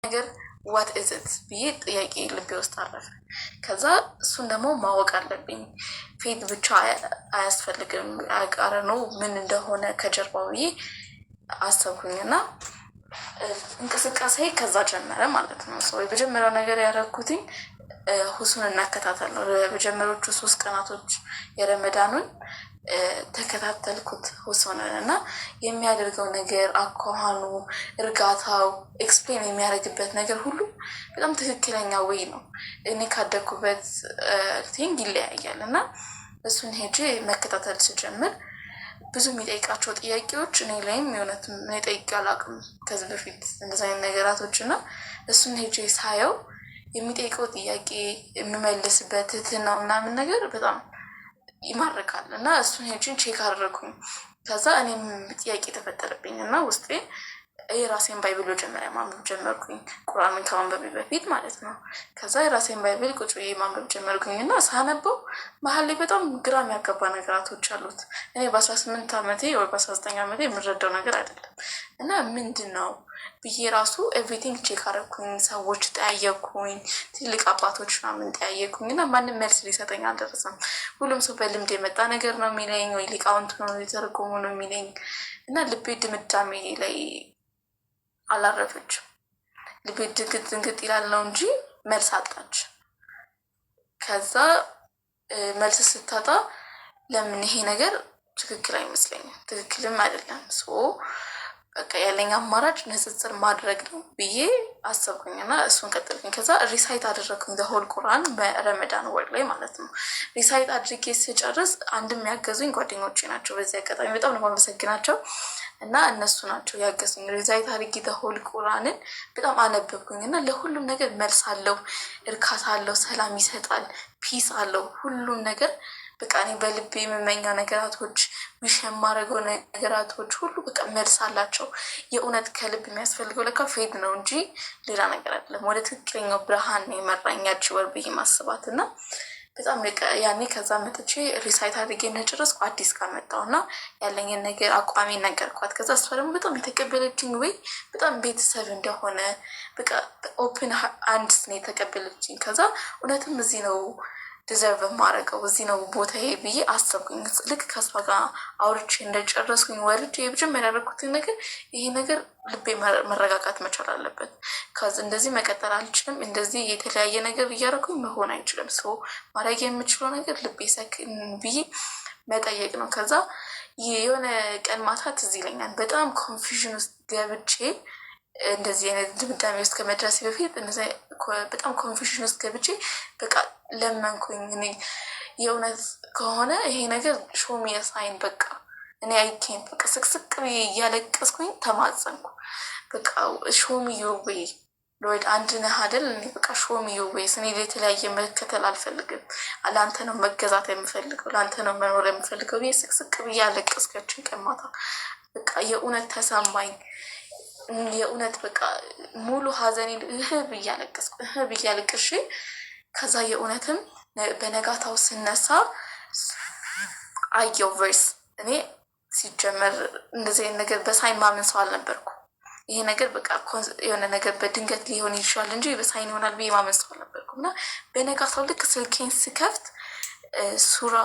ነገር what is it ብዬ ጥያቄ ልቤ ውስጥ አረፈ። ከዛ እሱን ደግሞ ማወቅ አለብኝ። Faith ብቻ አያስፈልግም፣ አቃረ ነው ምን እንደሆነ ከጀርባው ብዬ አሰብኩኝ እና እንቅስቃሴ ከዛ ጀመረ ማለት ነው። So የመጀመሪያው ነገር ያደረግኩትኝ ሁሱን እናከታተል ነው። የመጀመሪያዎቹ 3 ቀናቶች የረመዳኑን ተከታተልኩት ሁሱንን እና የሚያደርገው ነገር፣ አኳኋኑ፣ እርጋታው፣ explain የሚያደርግበት ነገር ሁሉ በጣም ትክክለኛ way ነው። እኔ ካደግኩበት thing ይለያያል እና እሱን ሄጄ መከታተል ስጀምር ብዙ የሚጠይቃቸው ጥያቄዎች እኔ ላይም የእውነት እኔ ጠይቄ አላውቅም ከዚህ በፊት እንደዚህ አይነት ነገራቶች። እና እሱን ሄጄ ሳየው የሚጠይቀው ጥያቄ፣ የሚመልስበት ትህትናው ምናምን ነገር በጣም ይማርካል እና እሱን ሄጄን check አደረግኩኝ። ከዛ እኔም ጥያቄ ተፈጠረብኝ እና ውስጤ የራሴን Bible መጀመሪያ ማንበብ ጀመርኩኝ፣ ቁርአንን ከማንበቤ በፊት ማለት ነው። ከዛ የራሴን Bible ቁጭ ብዬ ማንበብ ጀመርኩኝ እና ሳነበው መሀል ላይ በጣም ግራ የሚያጋባ ነገራቶች አሉት። እኔ በ18 ዓመቴ ወይ በ19 ዓመቴ የምረዳው ነገር አይደለም እና ምንድን ነው ብዬ ራሱ everything check አደረኩኝ። ሰዎች ጠያየኩኝ፣ ትልቅ አባቶች ምናምን ጠያየኩኝ እና ማንም መልስ ሊሰጠኝ አልደረሰም። ሁሉም ሰው በልምድ የመጣ ነገር ነው የሚለኝ ወይ ሊቃውንቱ ነው የተረጎሙ ነው የሚለኝ እና ልቤ ድምዳሜ ላይ አላረፈችም። ልቤ ድንግጥ ድንግጥ ይላል ነው እንጂ መልስ አጣች። ከዛ መልስ ስታጣ ለምን ይሄ ነገር ትክክል አይመስለኝም፣ ትክክልም አይደለም። So በቃ ያለኝ አማራጭ ንጽጽር ማድረግ ነው ብዬ አሰብኩኝ እና እሱን ቀጠልኩኝ። ከዛ recite አደረግኩኝ whole ቁርአን በረመዳን ወር ላይ ማለት ነው። Recite አድርጌ ስጨርስ አንድም ያገዙኝ ጓደኞቼ ናቸው። በዚህ አጋጣሚ በጣም ነው የማመሰግናቸው እና እነሱ ናቸው ያገዙኝ። Recite አድርጌ whole ቁርአንን በጣም አነበብኩኝ እና ለሁሉም ነገር መልስ አለው፣ እርካታ አለው፣ ሰላም ይሰጣል፣ peace አለው ሁሉም ነገር። በቃ እኔ በልቤ የምመኘው ነገራቶች፣ wish የማደርገው ነገራቶች ሁሉ በቃ መልስ አላቸው። የእውነት ከልብ የሚያስፈልገው ለካ faith ነው እንጂ ሌላ ነገር አይደለም። ወደ ትክክለኛው ብርሃን ነው የመራኝ ያቺ ወር ብዬ ማስባት እና በጣም ያኔ ከዛ መጥቼ recite አድርጌ እንደጨረስኩ አዲስ ጋር መጣሁ እና ያለኝን ነገር አቋሜ ነገርኳት። ከዛ እሷ ደግሞ በጣም የተቀበለችኝ ወይ በጣም ቤተሰብ እንደሆነ በቃ open hands ነው የተቀበለችኝ። ከዛ እውነትም እዚህ ነው deserve የማደርገው፣ እዚህ ነው ቦታዬ ብዬ አሰብኩኝ። ልክ ከእሷ ጋር አውርቼ እንደጨረስኩኝ ወርጄ የመጀመሪያ ያደረኩትን ነገር ይሄ ነገር ልቤ መረጋጋት መቻል አለበት። 'Cause እንደዚህ መቀጠል አልችልም። እንደዚህ የተለያየ ነገር እያደረኩኝ መሆን አይችልም። So ማድረግ የምችለው ነገር ልቤ ሰክን ብዬ መጠየቅ ነው። ከዛ የሆነ ቀን ማታ ትዝ ይለኛል፣ በጣም confusion ውስጥ ገብቼ፣ እንደዚህ አይነት ድምዳሜ ውስጥ ከመድረሴ በፊት በጣም confusion ውስጥ ገብቼ በቃ ለመንኩኝ። እኔ የእውነት ከሆነ ይሄ ነገር show me a sign፣ በቃ እኔ አይኬን በቃ ስቅስቅ ብዬ እያለቀስኩኝ ተማጸንኩ። በቃ show me your way, Lord፣ አንድ ነህ አይደል? እኔ በቃ show me your ways፣ እኔ የተለያየ መከተል አልፈልግም። ለአንተ ነው መገዛት የምፈልገው፣ ለአንተ ነው መኖር የምፈልገው ብዬ ስቅስቅ ብዬ አለቀስኩ። ያችን ቀን ማታ በቃ የእውነት ተሰማኝ። የእውነት በቃ ሙሉ ሀዘኔን እህ ብዬ አለቀስኩ። እህ ብዬ አለቅሼ ከዛ የእውነትም በነጋታው ስነሳ አየው verse። እኔ ሲጀመር እንደዚህ አይነት ነገር በ sign ማምን ሰው አልነበርኩ። ይሄ ነገር በቃ የሆነ ነገር በድንገት ሊሆን ይችላል እንጂ በ sign ይሆናል ብዬ ማመን ሰው አልነበርኩም። እና በነጋታው ልክ ስልኬን ስከፍት ሱራ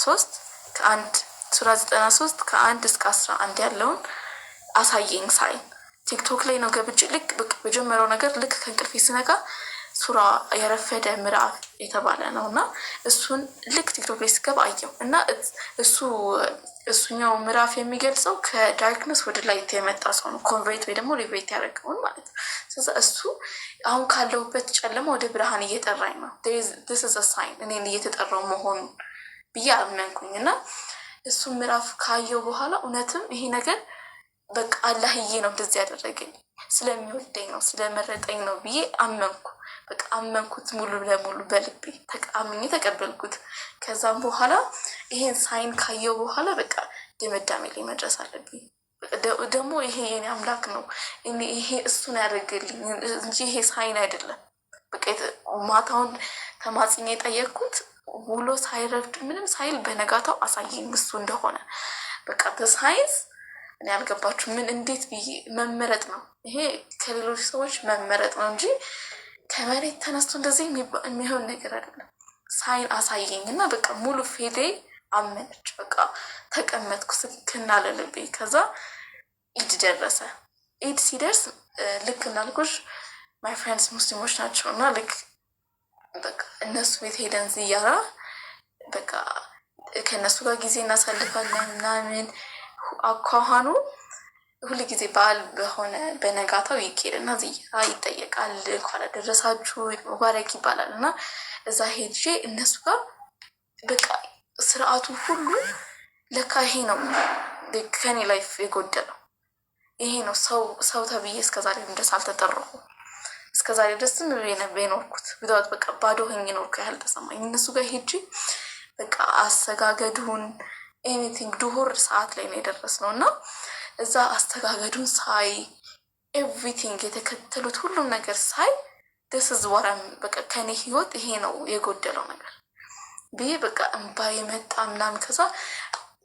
3 ከ1፣ ሱራ 93 ከ1 እስከ 11 ያለውን አሳየኝ sign። ቲክቶክ ላይ ነው ገብቼ ልክ መጀመሪያው ነገር ልክ ከእንቅልፌ ስነቃ ሱራ የረፈደ ምዕራፍ የተባለ ነው እና እሱን ልክ ቲክቶክ ላይ ስገባ አየው እና እሱኛው ምዕራፍ የሚገልጸው ከ darkness ወደ light የመጣ ሰው ነው፣ convert ወይ ደግሞ revert ያደረገውን ማለት ነው። ስለዚህ እሱ አሁን ካለሁበት ጨለማ ወደ ብርሃን እየጠራኝ ነው። This is a sign እኔን እየተጠራው መሆኑን ብዬ አመንኩኝ እና እሱ ምዕራፍ ካየው በኋላ እውነትም ይሄ ነገር በቃ አላህዬ ነው እንደዚህ ያደረገኝ፣ ስለሚወደኝ ነው፣ ስለመረጠኝ ነው ብዬ አመንኩ። በቃ አመንኩት ሙሉ ለሙሉ በልቤ አምኜ ተቀበልኩት። ከዛም በኋላ ይሄን sign ካየው በኋላ በቃ ድምዳሜ ላይ መድረስ አለብኝ። ደግሞ ይሄ የኔ አምላክ ነው፣ ይሄ እሱን ያደርግልኝ እንጂ ይሄ sign አይደለም። በቃ ማታውን ተማጽኜ የጠየቅኩት ውሎ ሳይረፍድ ምንም ሳይል በነጋታው አሳየኝ እሱ እንደሆነ። በቃ Signs እኔ አልገባችሁ ምን እንዴት ብዬ መመረጥ ነው ይሄ፣ ከሌሎች ሰዎች መመረጥ ነው እንጂ ከመሬት ተነስቶ እንደዚህ የሚሆን ነገር አይደለም። Sign አሳየኝ እና በቃ ሙሉ faith ኤ አመነች። በቃ ተቀመጥኩ ስክና ለልቤ። ከዛ ኢድ ደረሰ። ኢድ ሲደርስ ልክ እንዳልኩሽ my friends ሙስሊሞች ናቸው እና ልክ በቃ እነሱ ቤት ሄደን ዝያራ በቃ ከእነሱ ጋር ጊዜ እናሳልፋለን ምናምን። አኳኋኑ ሁል ጊዜ በዓል በሆነ በነጋታው ይኬድና ዝያራ ይጠየቃል። እንኳን አደረሳችሁ ሙባረክ ይባላል እና እዛ ሄጄ እነሱ ጋር በቃ ስርዓቱ ሁሉ ለካ ይሄ ነው ከኔ life የጎደለው፣ ይሄ ነው። ሰው ሰው ተብዬ እስከዛሬ ድረስ አልተጠራሁም። እስከዛሬ ድረስ ዝም ብዬ ነበር የኖርኩት። Without በቃ ባዶ ሆኜ ኖርኩ ያህል ተሰማኝ። እነሱ ጋር ሄጄ በቃ አሰጋገዱን anything ዱሁር ሰዓት ላይ ነው የደረስነው እና እዛ አስተጋገዱን ሳይ፣ everything የተከተሉት ሁሉም ነገር ሳይ፣ this is what I'm በቃ ከኔ ህይወት ይሄ ነው የጎደለው ነገር ብዬ በቃ እምባ የመጣ ምናምን። ከዛ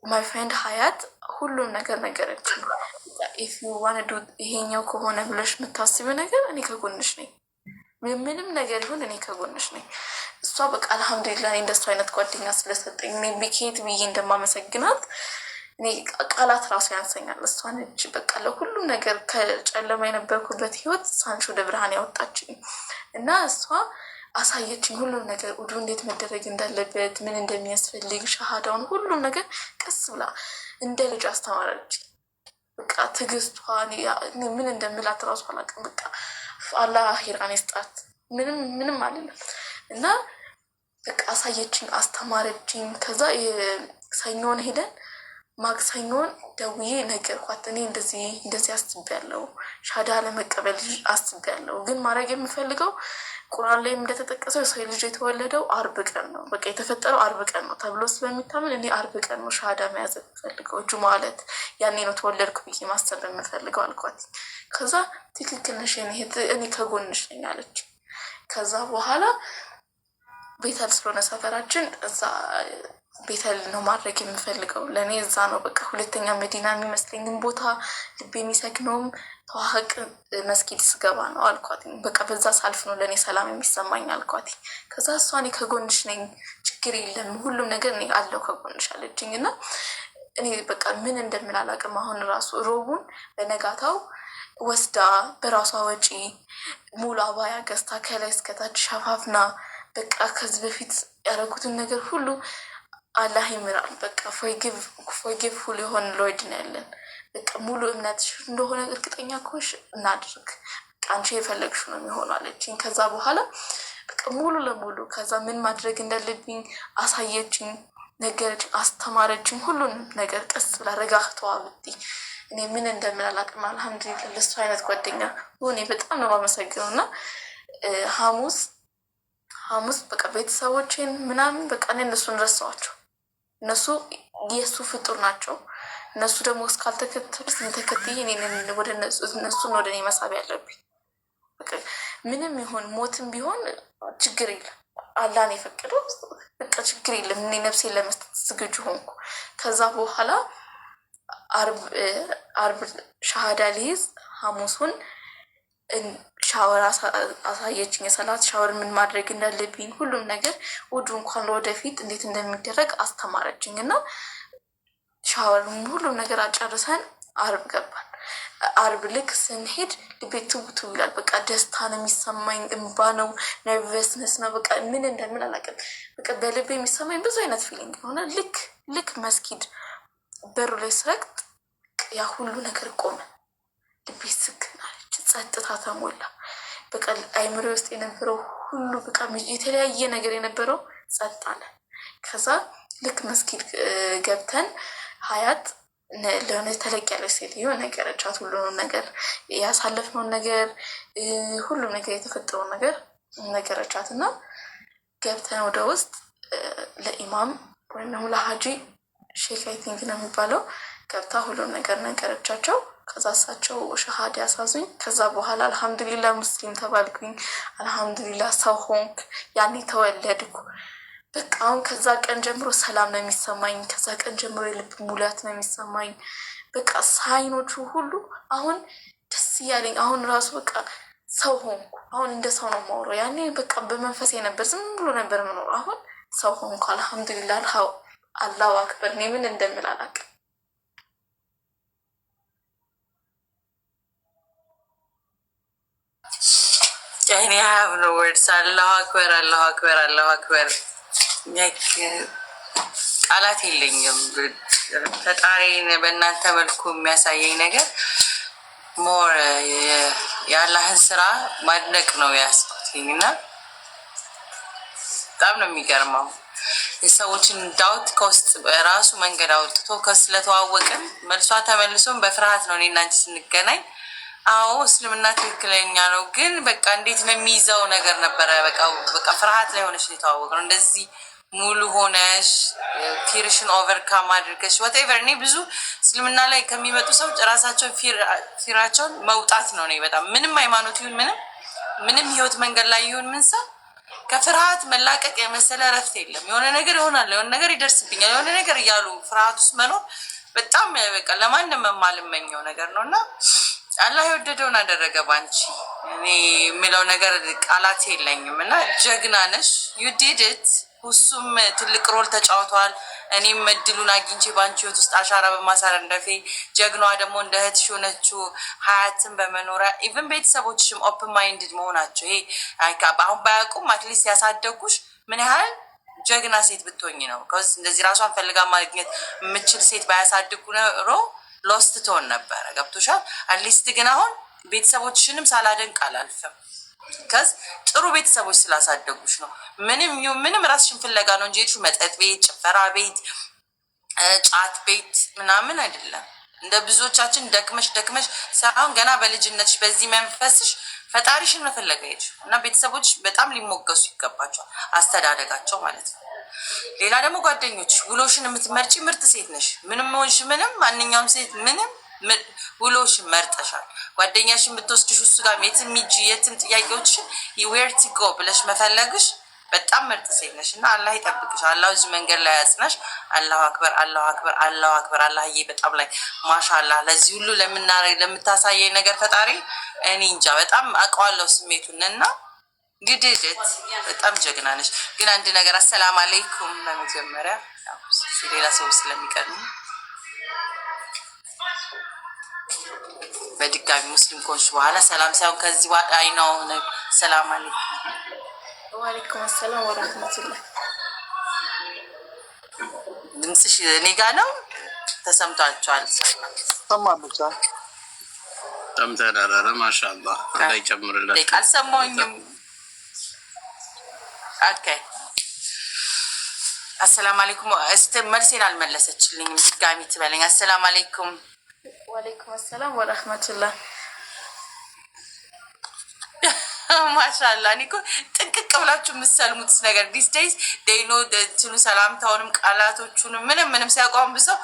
my friend ሀያት ሁሉም ነገር ነገረችኝ። If you wanna do ይሄኛው ከሆነ ብለሽ የምታስቢው ነገር እኔ ከጎንሽ ነኝ። ምንም ነገር ይሁን እኔ ከጎንሽ ነኝ። እሷ በቃ አልሐምዱሊላ እኔ እንደሱ አይነት ጓደኛ ስለሰጠኝ እኔ ቢኬት ብዬ እንደማመሰግናት እኔ ቃላት ራሱ ያንሰኛል። እሷን እጅ በቃ ለሁሉም ነገር ከጨለማ የነበርኩበት ህይወት እሷን ወደ ብርሃን ያወጣችኝ እና እሷ አሳየችኝ ሁሉም ነገር፣ ውዱ እንዴት መደረግ እንዳለበት፣ ምን እንደሚያስፈልግ፣ ሻሃዳውን፣ ሁሉም ነገር ቀስ ብላ እንደ ልጅ አስተማረች። በቃ ትዕግስቷ ምን እንደምላት እራሱ አላውቅም። በቃ አላህ አኺራን ይስጣት። ምንም ምንም አልልም እና በቃ አሳየችኝ፣ አስተማረችኝ። ከዛ ሰኞን ሄደን ማክሰኞን ደውዬ ነገርኳት። እኔ እንደዚህ እንደዚህ አስቤያለሁ፣ ሻዳ ለመቀበል አስቤያለሁ፣ ግን ማድረግ የምፈልገው ቁርአን ላይም እንደተጠቀሰው የሰው ልጅ የተወለደው አርብ ቀን ነው፣ በቃ የተፈጠረው አርብ ቀን ነው ተብሎ ስለሚታመን እኔ አርብ ቀን ነው ሻዳ መያዝ የምፈልገው፣ ጁምዓ ዕለት ያኔ ነው ተወለድኩ ብዬ ማሰብ የምፈልገው አልኳት። ከዛ ትክክል ነሽ እኔ ከጎንሽ ነኝ አለች። ከዛ በኋላ ቤተል ስለሆነ ሰፈራችን እዛ ቤተል ነው ማድረግ የምፈልገው። ለእኔ እዛ ነው በቃ ሁለተኛ መዲና የሚመስለኝም ቦታ፣ ልብ የሚሰክነውም ተዋህቅ መስጊድ ስገባ ነው አልኳት። በቃ በዛ ሳልፍ ነው ለእኔ ሰላም የሚሰማኝ አልኳት። ከዛ እሷ እኔ ከጎንሽ ነኝ፣ ችግር የለም፣ ሁሉም ነገር እኔ አለው ከጎንሽ አለችኝ። እና እኔ በቃ ምን እንደምል አላውቅም። አሁን ራሱ ሮቡን በነጋታው ወስዳ በራሷ ወጪ ሙሉ አባያ ገዝታ ከላይ እስከታች ሸፋፍና በቃ ከዚህ በፊት ያደረጉትን ነገር ሁሉ አላህ ይምራል። በቃ forgiveful የሆነ Lord ነው ያለን። በቃ ሙሉ እምነትሽ እንደሆነ እርግጠኛ ከሆንሽ እናድርግ፣ በቃ አንቺ የፈለግሽው ነው የሚሆነው አለችኝ። ከዛ በኋላ በቃ ሙሉ ለሙሉ ከዛ ምን ማድረግ እንዳለብኝ አሳየችኝ፣ ነገረችኝ፣ አስተማረችኝ። ሁሉንም ነገር ቀስ ብላ ረጋግተዋ ብትይ እኔ ምን እንደምን አላውቅም። አልሐምዱሊላህ ለሱ አይነት ጓደኛ እኔ በጣም ነው የማመሰግነው። እና ሐሙስ በቃ ቤተሰቦቼን ምናምን በቃ እኔ እነሱን ረሳኋቸው። እነሱ የእሱ ፍጡር ናቸው። እነሱ ደግሞ እስካልተከተሉት ተከትዬ እነሱን ወደ እኔ መሳብ ያለብኝ። ምንም ይሁን ሞትም ቢሆን ችግር የለም፣ አላህን የፈቀደው በቃ ችግር የለም። እኔ ነፍሴን ለመስጠት ዝግጁ ሆንኩ። ከዛ በኋላ አርብ ሻሃዳ ሊይዝ ሐሙሱን ሻወር አሳየችኝ። የሰላት ሻወር ምን ማድረግ እንዳለብኝ ሁሉም ነገር፣ ውዱ እንኳን ለወደፊት እንዴት እንደሚደረግ አስተማረችኝ እና ሻወር ሁሉም ነገር አጨርሰን አርብ ገባን። አርብ ልክ ስንሄድ ልቤ ትው ትው ይላል። በቃ ደስታ ነው የሚሰማኝ፣ እምባ ነው፣ nervousness ነው። በቃ ምን እንደምል አላውቅም። በቃ በልቤ የሚሰማኝ ብዙ አይነት feeling ሆነ። ልክ መስጊድ በሩ ላይ ስረግጥ ያ ሁሉ ነገር ቆመ። ልቤ ስክን አለች፣ ጸጥታ ተሞላ። በቃ አይምሮ ውስጥ የነበረው ሁሉ በቃ የተለያየ ነገር የነበረው ጸጥ አለ። ከዛ ልክ መስጊድ ገብተን ሀያት ለሆነ ተለቅ ያለች ሴትዮ ነገረቻት። ሁሉንም ነገር፣ ያሳለፍነውን ነገር፣ ሁሉም ነገር የተፈጠረውን ነገር ነገረቻት እና ገብተን ወደ ውስጥ ለኢማም ወይም ደግሞ ለሀጂ ሼክ I think ነው የሚባለው ገብታ ሁሉም ነገር ነገረቻቸው። ከዛ እሳቸው ሸሃዳ ያሳዙኝ። ከዛ በኋላ አልሐምዱሊላ ሙስሊም ተባልኩኝ። አልሐምዱሊላ ሰው ሆንክ፣ ያኔ ተወለድኩ። በቃ አሁን ከዛ ቀን ጀምሮ ሰላም ነው የሚሰማኝ። ከዛ ቀን ጀምሮ የልብ ሙላት ነው የሚሰማኝ። በቃ sign ኦቹ ሁሉ አሁን ደስ እያለኝ፣ አሁን ራሱ በቃ ሰው ሆንኩ። አሁን እንደ ሰው ነው የማወራው። ያኔ በቃ በመንፈሴ ነበር፣ ዝም ብሎ ነበር የምኖረው። አሁን ሰው ሆንኩ። አልሐምዱሊላህ፣ አላሁ አክበር። እኔ ምን እንደምል አላውቅም። እኔ have no words። አላሁ አክበር፣ አላሁ አክበር፣ አላሁ አክበር። ቃላት የለኝም። ፈጣሪን በእናንተ መልኩ የሚያሳየኝ ነገር more የአላህን ስራ ማድነቅ ነው ያስኩትኝ እና በጣም ነው የሚገርመው። የሰዎችን doubt ከውስጥ ራሱ መንገድ አውጥቶ ስለተዋወቅን መልሷ ተመልሶን በፍርሃት ነው እኔና አንቺ ስንገናኝ። አዎ፣ እስልምና ትክክለኛ ነው፣ ግን በቃ እንዴት ነው የሚይዘው ነገር ነበረ። በቃ ፍርሃት ላይ ሆነሽ ነው የተዋወቅነው። እንደዚህ ሙሉ ሆነሽ fear ሽን overcome አድርገሽ whatever። እኔ ብዙ እስልምና ላይ ከሚመጡ ሰዎች ራሳቸውን fear ኣቸውን መውጣት ነው። እኔ በጣም ምንም ሃይማኖት ይሁን ምንም፣ ምንም ህይወት መንገድ ላይ ይሁን ምን፣ ሰው ከፍርሃት መላቀቅ የመሰለ እረፍት የለም። የሆነ ነገር ይሆናል፣ የሆነ ነገር ይደርስብኛል፣ የሆነ ነገር እያሉ ፍርሃት ውስጥ መኖር በጣም በቃ ለማንም የማልመኘው ነገር ነው እና አላህ የወደደውን አደረገ ባንቺ። እኔ የምለው ነገር ቃላት የለኝም እና ጀግና ነሽ። You did it። እሱም ትልቅ role ተጫውተዋል። እኔም እድሉን አግኝቼ በአንቺ ህይወት ውስጥ አሻራ በማሳረፌ፣ ጀግናዋ ደግሞ እንደ እህትሽ የሆነችው ሀያትን በመኖሪያ፣ even ቤተሰቦችሽም open minded መሆናቸው፣ ይሄ አሁን ባያውቁም at least ያሳደጉሽ ምን ያህል ጀግና ሴት ብትሆኝ ነው። እንደዚህ ራሷን ፈልጋ ማግኘት የምችል ሴት ባያሳድጉ ኖሮ lost ትሆን ነበረ። ገብቶሻል? At least ግን አሁን ቤተሰቦችሽንም ሳላደንቅ አላልፍም። 'Cause ጥሩ ቤተሰቦች ስላሳደጉሽ ነው። ምንም ይሁን ምንም ራስሽን ፍለጋ ነው እንጂ የሄድሽው መጠጥ ቤት፣ ጭፈራ ቤት፣ ጫት ቤት ምናምን አይደለም። እንደ ብዙዎቻችን ደክመሽ ደክመሽ ሳይሆን ገና በልጅነትሽ በዚህ መንፈስሽ ፈጣሪሽን መፈለግ ሄድሽ እና ቤተሰቦች በጣም ሊሞገሱ ይገባቸዋል፣ አስተዳደጋቸው ማለት ነው። ሌላ ደግሞ ጓደኞች፣ ውሎሽን የምትመርጪ ምርጥ ሴት ነሽ። ምንም ሆንሽ ምንም፣ ማንኛውም ሴት ምንም ውሎሽን መርጠሻል። ጓደኛሽን ብትወስድሽ እሱ ጋር የትም ሂጂ የትም ጥያቄዎችሽን where to go ብለሽ መፈለግሽ በጣም ምርጥ ሴት ነሽ እና አላህ ይጠብቅሽ። አላህ እዚህ መንገድ ላይ ያጽናሽ። አላሁ አክበር፣ አላሁ አክበር፣ አላሁ አክበር። አላህዬ፣ በጣም like ማሻአላህ ለዚህ ሁሉ ለምታሳየኝ ነገር ፈጣሪ እኔ እንጃ፣ በጣም አውቀዋለሁ ስሜቱን እና you did it፣ በጣም ጀግና ነሽ። ግን አንድ ነገር፣ አሰላም አለይኩም በመጀመሪያ፣ ሌላ ሰው ስለሚቀድሙ፣ በድጋሚ ሙስሊም ከሆንሽ በኋላ ሰላም ሳይሆን ከዚህ በኋላ አይ ነው። ሰላም አለይኩም። ወአለይኩም አሰላም ወራህመቱላህ። ድምፅሽ እኔ ጋ ነው ተሰምቷቸዋል? ሰማለች። ሰምተናል። ኧረ ማሻአላህ፣ አላህ ይጨምርላችሁ። አልሰማሁኝም። Okay፣ አሰላም አለይኩም። እስቲ መልሴን አልመለሰችልኝም። ድጋሚ ትበለኝ። አሰላም አለይኩም። ወአለይኩም አሰላም ወራህመቱላህ። ማሻላ፣ እኔ እኮ ጥንቅቅ ብላችሁ የምትሰልሙት ነገር these days they know እንትኑ ሰላምታውንም ቃላቶቹንም ምንም ምንም ሲያቋም ብሰው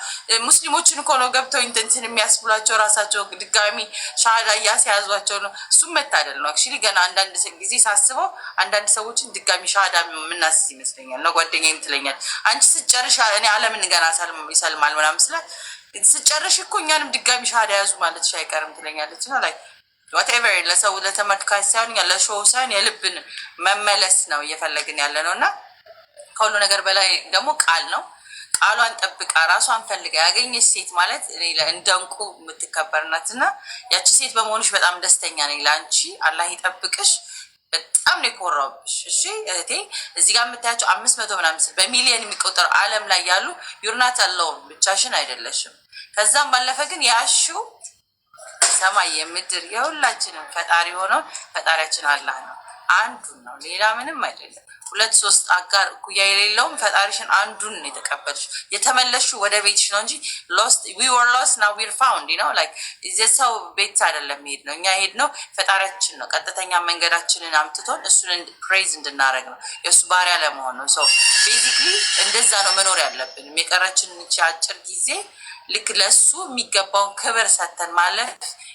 ሙስሊሞችን እኮ ነው ገብተው እንትን የሚያስብሏቸው፣ ራሳቸው ድጋሚ ሻሃዳ እያስያዟቸው ነው። እሱም መታደል ነው። Actually ገና አንዳንድ ጊዜ ሳስበው አንዳንድ ሰዎችን ድጋሚ ሻሃዳ የምናስይዝ ይመስለኛል። ነው ጓደኛዬም ትለኛል፣ አንቺ ስጨርሽ እኔ አለምን ገና ይሰልማል ምናምን ስላት፣ ስጨርሽ እኮ እኛንም ድጋሚ ሻሃዳ ያዙ ማለትሽ አይቀርም ትለኛለች። እና like whatever ለሰው ለተመልካች ሳይሆን፣ ለ show ሳይሆን የልብን መመለስ ነው እየፈለግን ያለ ነው እና ከሁሉ ነገር በላይ ደግሞ ቃል ነው። ቃሏን ጠብቃ ራሷን ፈልጋ ያገኘች ሴት ማለት እንደ እንቁ የምትከበር ናት እና ያቺ ሴት በመሆንሽ በጣም ደስተኛ ነኝ። ለአንቺ አላህ ይጠብቅሽ። በጣም ነው የኮራሁብሽ። እሺ እህቴ፣ እዚህ ጋር የምታያቸው 500 ምናምን በሚሊየን የሚቆጠሩ ዓለም ላይ ያሉ፣ you're not alone፣ ብቻሽን አይደለሽም። ከዛም ባለፈ ግን ያሹ ሰማይ የምድር የሁላችንም ፈጣሪ ሆነው ፈጣሪያችን አላህ ነው። አንዱን ነው፣ ሌላ ምንም አይደለም። ሁለት ሶስት አጋር እኩያ የሌለውም ፈጣሪሽን አንዱን ነው የተቀበልሽ። የተመለስሽው ወደ ቤትሽ ነው እንጂ lost, we were lost, now we're found ነው። Like የሰው ቤት አይደለም ሄድ ነው፣ እኛ ሄድ ነው ፈጣሪያችን ነው። ቀጥተኛ መንገዳችንን አምጥቶን እሱን praise እንድናደርግ ነው፣ የእሱ ባሪያ ለመሆን ነው። So basically እንደዛ ነው መኖር ያለብን። የቀረችን ይቺ አጭር ጊዜ ልክ ለእሱ የሚገባውን ክብር ሰተን ማለፍ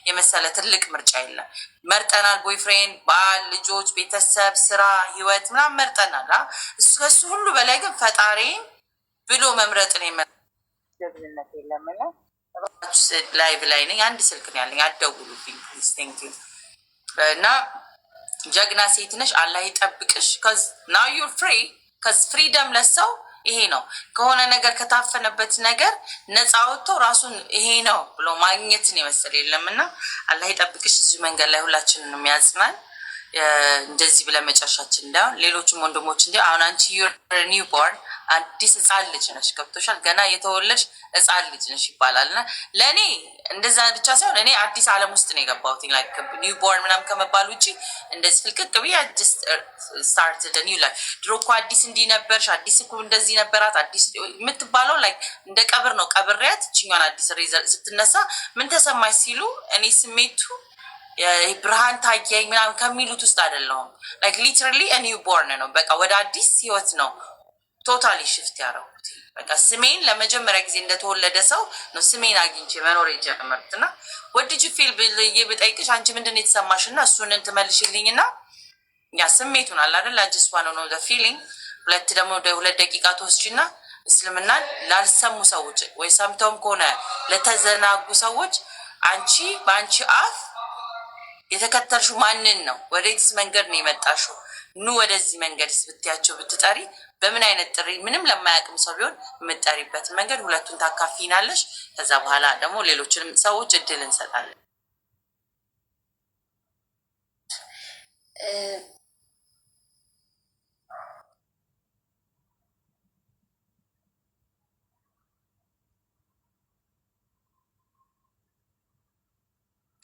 የመሰለ ትልቅ ምርጫ የለም። መርጠናል። Boyfriend፣ ባል፣ ልጆች፣ ቤተሰብ፣ ስራ፣ ህይወት ምናምን መርጠናል። ከሱ ሁሉ በላይ ግን ፈጣሪን ብሎ መምረጥን ጀግንነት የለምና live ላይ ነኝ። አንድ ስልክ ነው ያለኝ። አትደውሉብኝ please, thank you። እና ጀግና ሴት ነሽ። አላህ ይጠብቅሽ። 'Cause now you're free, 'cause freedom ለሰው ይሄ ነው። ከሆነ ነገር ከታፈነበት ነገር ነፃ ወጥቶ ራሱን ይሄ ነው ብሎ ማግኘትን የመሰለ የለም እና አላህ ይጠብቅሽ። እዚሁ መንገድ ላይ ሁላችንን ያጽናን። እንደዚህ ብለን መጨረሻችን እንዳይሆን ሌሎችም ወንድሞች እንዲ አሁን አንቺ you're newborn፣ አዲስ ህፃን ልጅ ነሽ፣ ገብቶሻል። ገና የተወለድሽ ህፃን ልጅ ነሽ ይባላል እና ለእኔ እንደዛ ብቻ ሳይሆን እኔ አዲስ ዓለም ውስጥ ነው የገባሁት። Newborn ምናምን ከመባል ውጭ እንደዚህ ፍልቅቅ ብዬ just start new life። ድሮ እኮ አዲስ እንዲህ ነበርሽ፣ አዲስ እኮ እንደዚህ ነበራት፣ አዲስ የምትባለው like እንደ ቀብር ነው። ቀብሬያት እችኛዋን አዲስ ስትነሳ ምን ተሰማሽ ሲሉ እኔ ስሜቱ ብርሃን ታየኝ ምናምን ከሚሉት ውስጥ አይደለሁም። Like literally newborn ነው። በቃ ወደ አዲስ ህይወት ነው totally shift ያደረኩት። በቃ ስሜን ለመጀመሪያ ጊዜ እንደተወለደ ሰው ነው ስሜን አግኝቼ መኖር የጀመርኩት። እና what did you feel ብዬ ብጠይቅሽ አንቺ ምንድን ነው የተሰማሽ? እና እሱንን ትመልሽልኝ እና ያ ስሜቱን አለ አይደል? I just wanna know feeling። ሁለት ደግሞ 2 ደቂቃ ትወስጂና እስልምናን ላልሰሙ ሰዎች ወይ ሰምተውም ከሆነ ለተዘናጉ ሰዎች አንቺ በአንቺ አፍ የተከተልሽው ማንን ነው? ወዴትስ መንገድ ነው የመጣሽው? ኑ ወደዚህ መንገድ ብትያቸው ብትጠሪ በምን አይነት ጥሪ ምንም ለማያውቅም ሰው ቢሆን የምትጠሪበትን መንገድ ሁለቱን ታካፊናለሽ። ከዛ በኋላ ደግሞ ሌሎችንም ሰዎች እድል እንሰጣለን።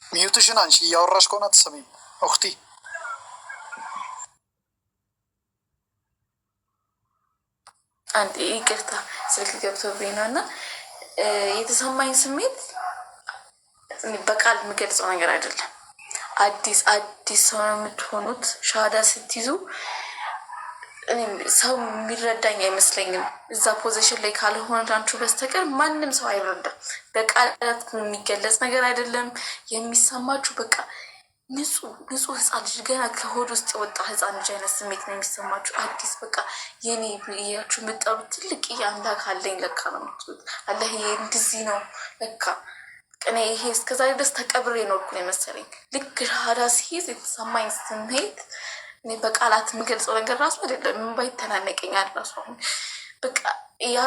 Mute ሽን አንቺ፣ እያወራሽ ከሆነ አትሰሚም أختي። አንድ ይቅርታ፣ ስልክ ገብቶብኝ ነው። እና የተሰማኝ ስሜት በቃል የምገልጸው ነገር አይደለም። አዲስ አዲስ ሰው ነው የምትሆኑት ሻሃዳ ስትይዙ። ሰው የሚረዳኝ አይመስለኝም። እዛ position ላይ ካልሆናችሁ በስተቀር ማንም ሰው አይረዳም። በቃላት የሚገለጽ ነገር አይደለም። የሚሰማችሁ በቃ ንጹህ ንጹህ ህፃን ልጅ፣ ገና ከሆድ ውስጥ የወጣ ህፃን ልጅ አይነት ስሜት ነው የሚሰማችሁ። አዲስ በቃ የኔ ብያችሁ የምጠሩት ትልቅ አምላክ አለኝ ለካ ነው የምትሉት። አላህ እንደዚህ ነው ለካ። እኔ ይሄ እስከዛሬ ድረስ ተቀብሬ ኖርኩ ነው የመሰለኝ። ልክ ሻሃዳ ሲይዝ የተሰማኝ ስሜት እኔ በቃላት የምገልጸው ነገር ራሱ አይደለም። እምባ ይተናነቀኛል ራሱ አሁን። በቃ ያ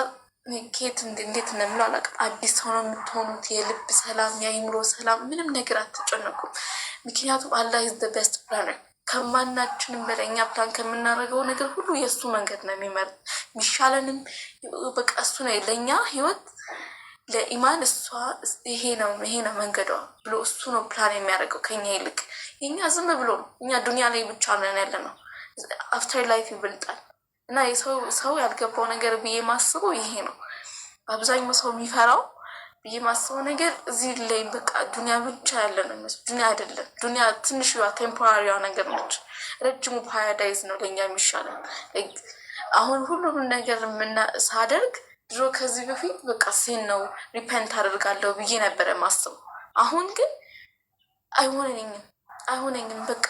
ከየት እንዴት እንደምለው አላውቅም። አዲስ ሰው ነው የምትሆኑት። የልብ ሰላም፣ የአይምሮ ሰላም፣ ምንም ነገር አትጨነቁም። ምክንያቱም አላህ is the best planner። ከማናችንም በላይ እኛ ፕላን ከምናደርገው ነገር ሁሉ የእሱ መንገድ ነው የሚመርጥ የሚሻለንም። በቃ እሱ ነው ለእኛ ህይወት፣ ለኢማን እሷ ይሄ ነው መንገዷ ብሎ እሱ ነው ፕላን የሚያደርገው ከኛ ይልቅ። የኛ ዝም ብሎ ነው። እኛ ዱኒያ ላይ ብቻ ነን ያለ ነው። After life ይበልጣል። እና የሰው ሰው ያልገባው ነገር ብዬ ማስበው ይሄ ነው። አብዛኛው ሰው የሚፈራው ብዬ ማስበው ነገር እዚህ ላይ በቃ ዱኒያ ብቻ ያለ ነው የሚመስለው። ዱኒያ አይደለም። ዱኒያ ትንሽዋ temporary ዋ ነገር ነች። ረጅሙ paradise ነው ለእኛ የሚሻለን። አሁን ሁሉም ነገር ሳደርግ ድሮ ከዚህ በፊት በቃ sin ነው፣ repent አደርጋለሁ ብዬ ነበረ ማስበው። አሁን ግን አይሆነኝም፣ አይሆነኝም። በቃ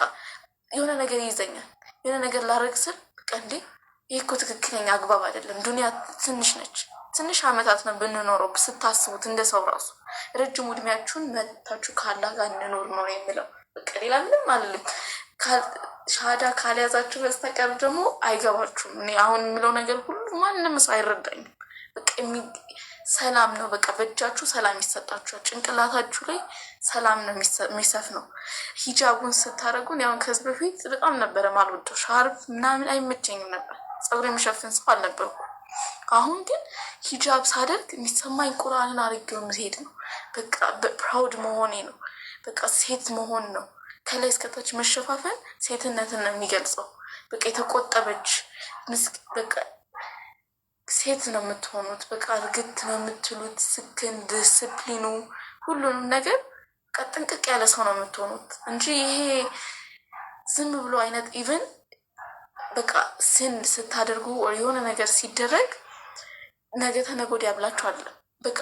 የሆነ ነገር ይይዘኛል። የሆነ ነገር ላደርግ ስል በቃ እንዴ ይህ እኮ ትክክለኛ አግባብ አይደለም። ዱኒያ ትንሽ ነች። ትንሽ አመታት ነው ብንኖረው ስታስቡት እንደ ሰው ራሱ። ረጅሙ እድሜያችሁን መታችሁ ከአላህ ጋር እንኖር ነው የምለው። በቃ ሌላ ምንም አልልም። ሻሃዳ ካልያዛችሁ በስተቀር ደግሞ አይገባችሁም። እኔ አሁን የምለው ነገር ሁሉ ማንም ሰው አይረዳኝም። በቃ ሰላም ነው። በቃ በእጃችሁ ሰላም ይሰጣችኋል። ጭንቅላታችሁ ላይ ሰላም ነው የሚሰፍነው። ሂጃቡን ስታደርጉን ያሁን ከዚህ በፊት በጣም ነበረ ማልወደው፣ ሻርፕ ምናምን አይመቸኝም ነበር። ፀጉር የሚሸፍን ሰው አልነበርኩም። አሁን ግን ሂጃብ ሳደርግ የሚሰማኝ ቁርአንን አድርጌው የምሄድ ነው። በቃ proud መሆኔ ነው። በቃ ሴት መሆን ነው። ከላይ እስከታች መሸፋፈን ሴትነትን ነው የሚገልጸው። በቃ የተቆጠበች በቃ ሴት ነው የምትሆኑት። በቃ እርግት ነው የምትሉት። ስክን፣ ዲስፕሊኑ፣ ሁሉንም ነገር በቃ ጥንቅቅ ያለ ሰው ነው የምትሆኑት እንጂ ይሄ ዝም ብሎ አይነት even በቃ sin ስታደርጉ የሆነ ነገር ሲደረግ ነገ ተነገ ወዲያ ብላችሁ አለ በቃ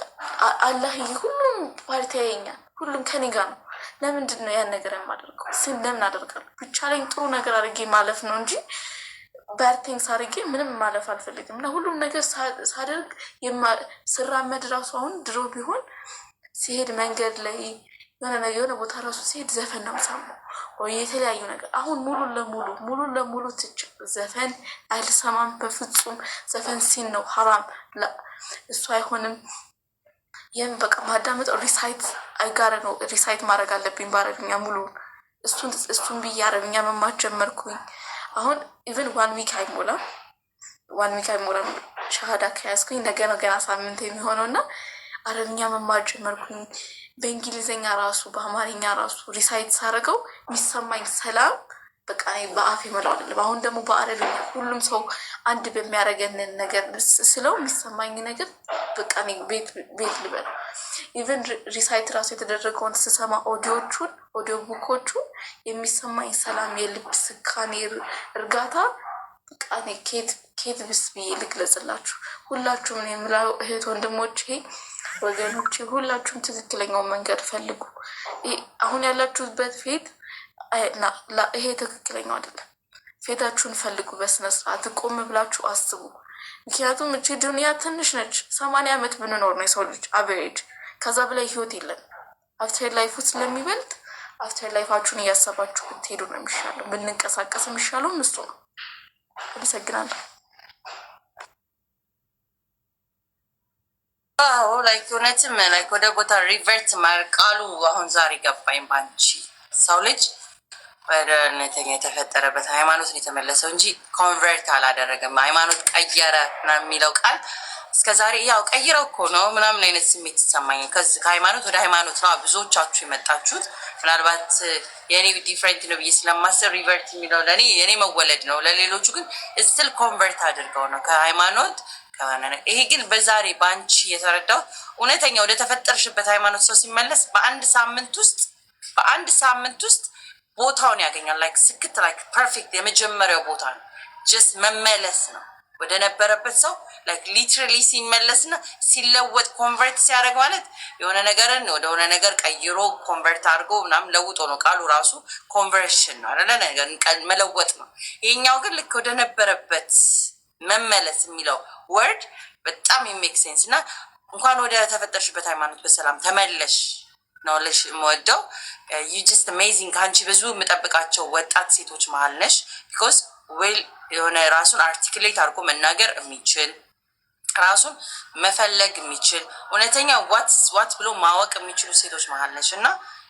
አላህ ሁሉም ፓርቲ ያየኛል፣ ሁሉም ከኔ ጋር ነው። ለምንድን ነው ያን ነገር የማደርገው? Sin ለምን አደርጋለሁ? ብቻ ላይ ጥሩ ነገር አድርጌ ማለፍ ነው እንጂ bad things አድርጌ ምንም ማለፍ አልፈልግም። እና ሁሉም ነገር ሳደርግ፣ ስራመድ ራሱ፣ አሁን ድሮ ቢሆን ሲሄድ መንገድ ላይ የሆነ ነገር የሆነ ቦታ ራሱ ሲሄድ ዘፈን ነው የምሰማው ወይ የተለያዩ ነገር። አሁን ሙሉ ለሙሉ ትቼ ዘፈን አልሰማም በፍጹም። ዘፈን sin ነው፣ ሀራም፣ እሱ አይሆንም። ይህም በቃ ማዳመጠው recite አይጋረ ነው፣ recite ማድረግ አለብኝ በአረብኛ ሙሉ። እሱን ብዬ አረብኛ መማር ጀመርኩኝ። አሁን even one week አይሞላም፣ one week አይሞላም ሻሃዳ ከያዝኩኝ፣ ነገ ነው ገና ሳምንት የሚሆነው። እና አረብኛ መማር ጀመርኩኝ። በእንግሊዝኛ ራሱ፣ በአማርኛ ራሱ recite ሳደርገው የሚሰማኝ ሰላም በቃ እኔ በአፍ የምለው አይደለም። አሁን ደግሞ በአረብኛ ሁሉም ሰው አንድ በሚያደርገንን ነገር ስለው የሚሰማኝ ነገር በቃ እኔ ቤት ቤት ልበል። Even recite ራሱ የተደረገውን ስሰማ ኦዲዮቹን፣ audio book ኦቹን የሚሰማኝ ሰላም፣ የልብ ስካኔ፣ እርጋታ በቃ እኔ ኬት ብስ ብዬ ልግለጽላችሁ። ሁላችሁም ነው የምላው እህት ወንድሞቼ፣ ወገኖቼ፣ ሁላችሁም ትክክለኛውን መንገድ ፈልጉ። አሁን ያላችሁበት faith ይሄ ትክክለኛው አይደለም። Faith ኣችሁን ፈልጉ፣ በስነ ስርዓት ቆም ብላችሁ አስቡ። ምክንያቱም እቺ ዱንያ ትንሽ ነች። 80 ዓመት ብንኖር ነው የሰው ልጅ average። ከዛ በላይ ህይወት የለም። After life ኡ ስለሚበልጥ after life ኣችሁን እያሰባችሁ ብትሄዱ ነው የሚሻለው። ብንንቀሳቀስ የሚሻለውም እሱ ነው። አመሰግናለሁ። አዎ፣ like እውነትም like ወደ ቦታ revert ቃሉ አሁን ዛሬ ገባኝ ባንቺ። ሰው ልጅ ወደ እውነተኛ የተፈጠረበት ሃይማኖት ነው የተመለሰው እንጂ convert አላደረገም። ሃይማኖት ቀየረ ምናምን የሚለው ቃል እስከ ዛሬ ያው ቀይረው እኮ ነው ምናምን አይነት ስሜት ይሰማኛል። ከሃይማኖት ወደ ሃይማኖት ነው ብዙዎቻችሁ የመጣችሁት። ምናልባት የእኔ different ነው ብዬ ስለማስብ revert የሚለው ለእኔ የእኔ መወለድ ነው። ለሌሎቹ ግን still convert አድርገው ነው ከሃይማኖት ከሆነ። ይሄ ግን በዛሬ በአንቺ የተረዳሁት እውነተኛ ወደ ተፈጠርሽበት ሃይማኖት ሰው ሲመለስ በአንድ ሳምንት ውስጥ ቦታውን ያገኛል። Like ስክት like perfect የመጀመሪያው ቦታ ነው። Just መመለስ ነው ወደ ነበረበት። ሰው like literally ሲመለስና ሲለወጥ፣ convert ሲያደርግ ማለት የሆነ ነገርን ወደ ሆነ ነገር ቀይሮ፣ convert አድርጎ ምናምን ለውጦ ነው። ቃሉ ራሱ conversion ነው አይደለ? ነገር መለወጥ ነው። ይሄኛው ግን ልክ ወደ ነበረበት መመለስ የሚለው word በጣም የ make sense እና እንኳን ወደ ተፈጠርሽበት ሃይማኖት በሰላም ተመለሽ ነው ልሽ የምወደው። You just amazing። ከአንቺ ብዙ የምጠብቃቸው ወጣት ሴቶች መሀል ነሽ። Because well የሆነ ራሱን articulate አድርጎ መናገር የሚችል፣ ራሱን መፈለግ የሚችል፣ እውነተኛ what's what ብሎ ማወቅ የሚችሉ ሴቶች መሀል ነሽ። እና